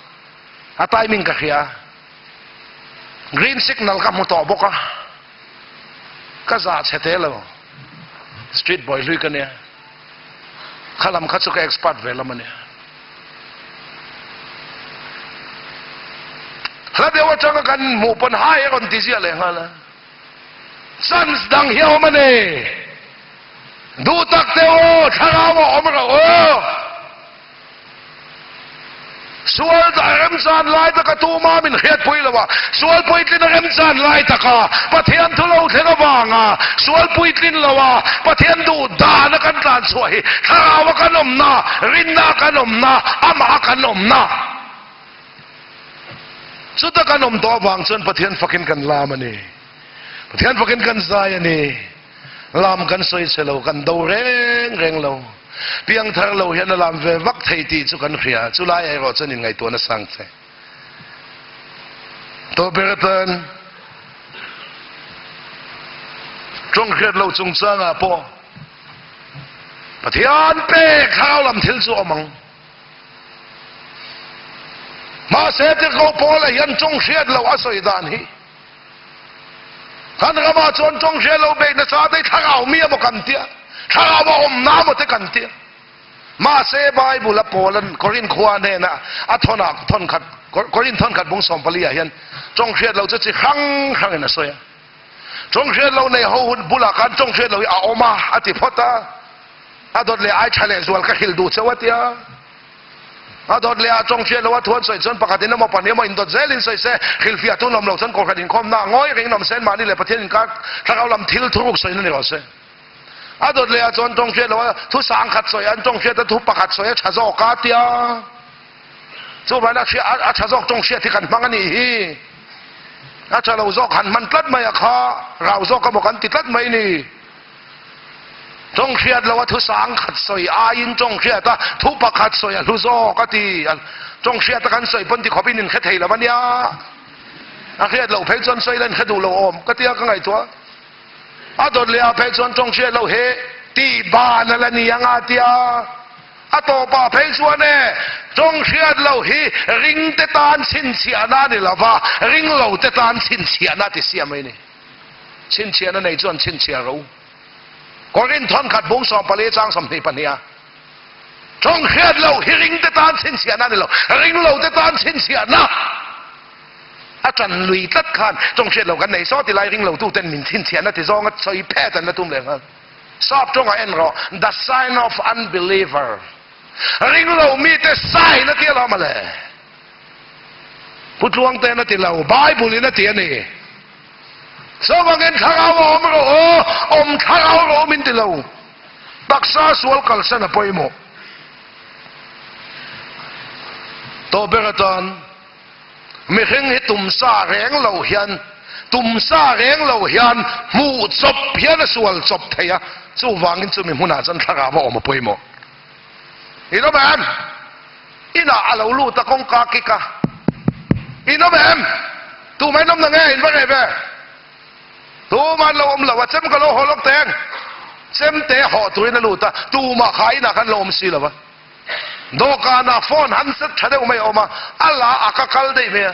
A timing ka hria. Green signal ka hmu tawh bawk a. Ka zah chhe te lo. Street boy hlui ka nia. Kha lam kha chu ka expert ve lam a nia. Hla deuh atanga kan hmuh pawn hai a rawn ti ziah leh nghal a. Chance dang hi a awm a ni. Duh tak te aw, thlarau a awm rauh aw. Sual a remchan lai taka tuma min hriatpui lo a, sual puitlin a remchan lai taka Pathian thu lo thleng avanga sual puitlin lo a Pathian duh dana kan tlan chhuah hi thlarau a kan awmna, rinna a kan awmna, amah a kan awmna. Chuta kan awm tawh avang chuan Pathian fakin kan lam a ni. Pathian fakin kan zai a ni. Lam kan sawi che lo, kan do reng reng lo. Piangthar lo hian a lam ve vak thei tih chu kan hria. Chu lai erawh chuan inngaihtuahna sang che. Tawh ber atan tawng hriat lo chungchangah pawh Pathian pek thlarau lam thil chu a awm ang. Mahse Tirhkoh Paula hian tawng hriat loh a sawi dan hi Kan ramah chuan tawng hriat lo beih nasa te thlarau mi emaw kan tia, thlarau a awmna emaw te kan tia. Mahse Bible a Paula'n Korinth khua hnena a thawnah thawnkhat Korinth thawnkhat bung 14 ah hian tawng hriat lo chu chi hrang hrangin a sawi a. Tawng hriat lo nei ho hun bulah khan tawng hriat lo hi a awm a a ti phawt a. A dawt leh ai tha leh zual ka hrilh duh cheu a tia. A dawt leh ah tawng hriat lo a thu an sawi chuan pakhat in emaw pahnih emaw indawt zel in sawi se, hrilhfiah tu nawm lo chuan kohhran inkhawmna ah ngawi reng nawm se, mahni leh Pathian inkar thlarau lam thil thuruk sawi na ni rawh se. A dawt leh ah chuan tawng hriat lo a thu sangkhat sawi an tawng hriat a thu pakhat sawi a tha zawk a tia. Chuvangin a hria a tha zawk tawng hriat hi kan hmang a nih hi. A tha lo zawk han hman tlat mai a kha rau zawk emaw kan ti tlat mai ni. Tawng hriat lo a thu sang khat sawi aiin tawng hriat a thu pakhat sawi a hlu zawk a ti. Tawng hriat a kan sawi pawn ti khawp in inhre thei lo a nia. A hriat loh phei chuan sawi la inhre duh lo awm ka tia ka ngaihtuah. A dawt leh ah phei chuan tawng hriat loh he tih ban a la ni ang a tia. A tawpah phei chuan e tawng hriat loh hi ring te tan chhinchhiahna a ni lo va, ring lo te tan chhinchhiahna a ti siam mai a ni. Chhinchhiahna nei chuan chhinchhiah ro. Korinth thawnkhat bung 14 chang 22 a tawng hriat loh hi ringte tan chhinchhiahna a ni lo, ring lo te tan chhinchhiahna a tan lui tlat khan tawng hriat loh kan nei saw ti lai ring lo tu ten min chhinchhiahna ti zawnga sawi phet an la tum leh nghal. Sap tawngah en rawh, the sign of unbeliever, ring lo mite sign a ti alawm ale. Pu Tluangte'n a ti lo, Bible in a ti a ni. Chuvangin thlarau a awm rawh aw, awm thlarau rawh min ti lo. Taksa sual kalsan a pawimawh. Tawh ber atan mihring hi tumsa reng lo hian tumsa reng lo hian hmuh chawp hian a sual chawp thei a, chuvangin chumi hmunah chuan thlarau a awm a pawimawh. In awm em? Inah a lo lut a kawngka kik a. In awm em? Tumah in awm na nge? In va reh ve. Tumah an lo awm lo a, chem ka lo haw lawk teng. Chemte haw turin a lut a, tumah kha inah khan lo awm si lo va. Dawhkanah phone handset tha deuh mai a awm a, a la a ka kal daih mai a.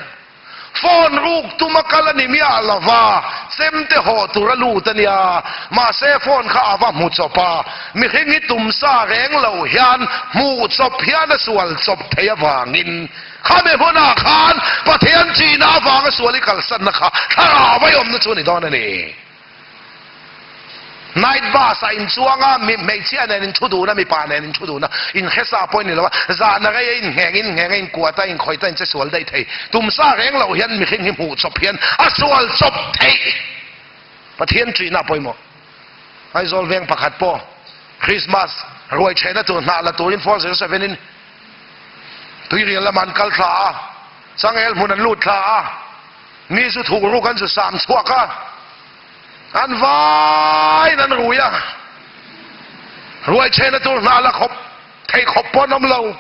Phone ruk tum a kal a ni miah lo va, chemte haw tur a lut a nia. Mahse phone kha a va hmu chawp a, mihring hi tum sa reng lo hian hmuh chawp hian a sual chawp thei avangin khami hunah khan Pathian chihna avanga sual i kalsanna kha thlarau a awmna chu a ni dawn a ni. Night bus ah in chuang a, mi hmeichhia nen in thu dun a, mipa nen in thu dun a, in hresa pawh in ni lo a, zan a rei a in ngheng in ngheng a in kuat a in khawih ta in che sual daih thei. Tumsa reng loh hian mihring hi hmuh chawp hian a sual chawp theih. Pathian ṭihna a pawimawh. Aizawl veng pakhat pawh Christmas ruai ṭhehna tur hnah la turin 407 in Tuirial lamah an kal thla a, changel hmun an lut thla a, mi zu thuk ruk an zu sam chhuak a, An vaiin an rui a, ruai chhehna tur hna la khawp thei khawp pawh an awm lo.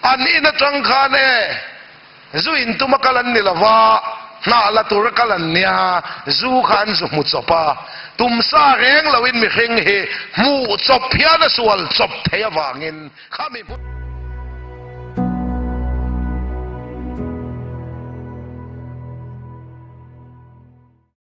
An in atang khan e, zu in tuma kal an ni lo va, hna la tura kal an nia, zu kha an zu hmu chawp a. Tumsa reng loin mihring hi hmuh chawp hian a sual chawp thei avangin khami hmun.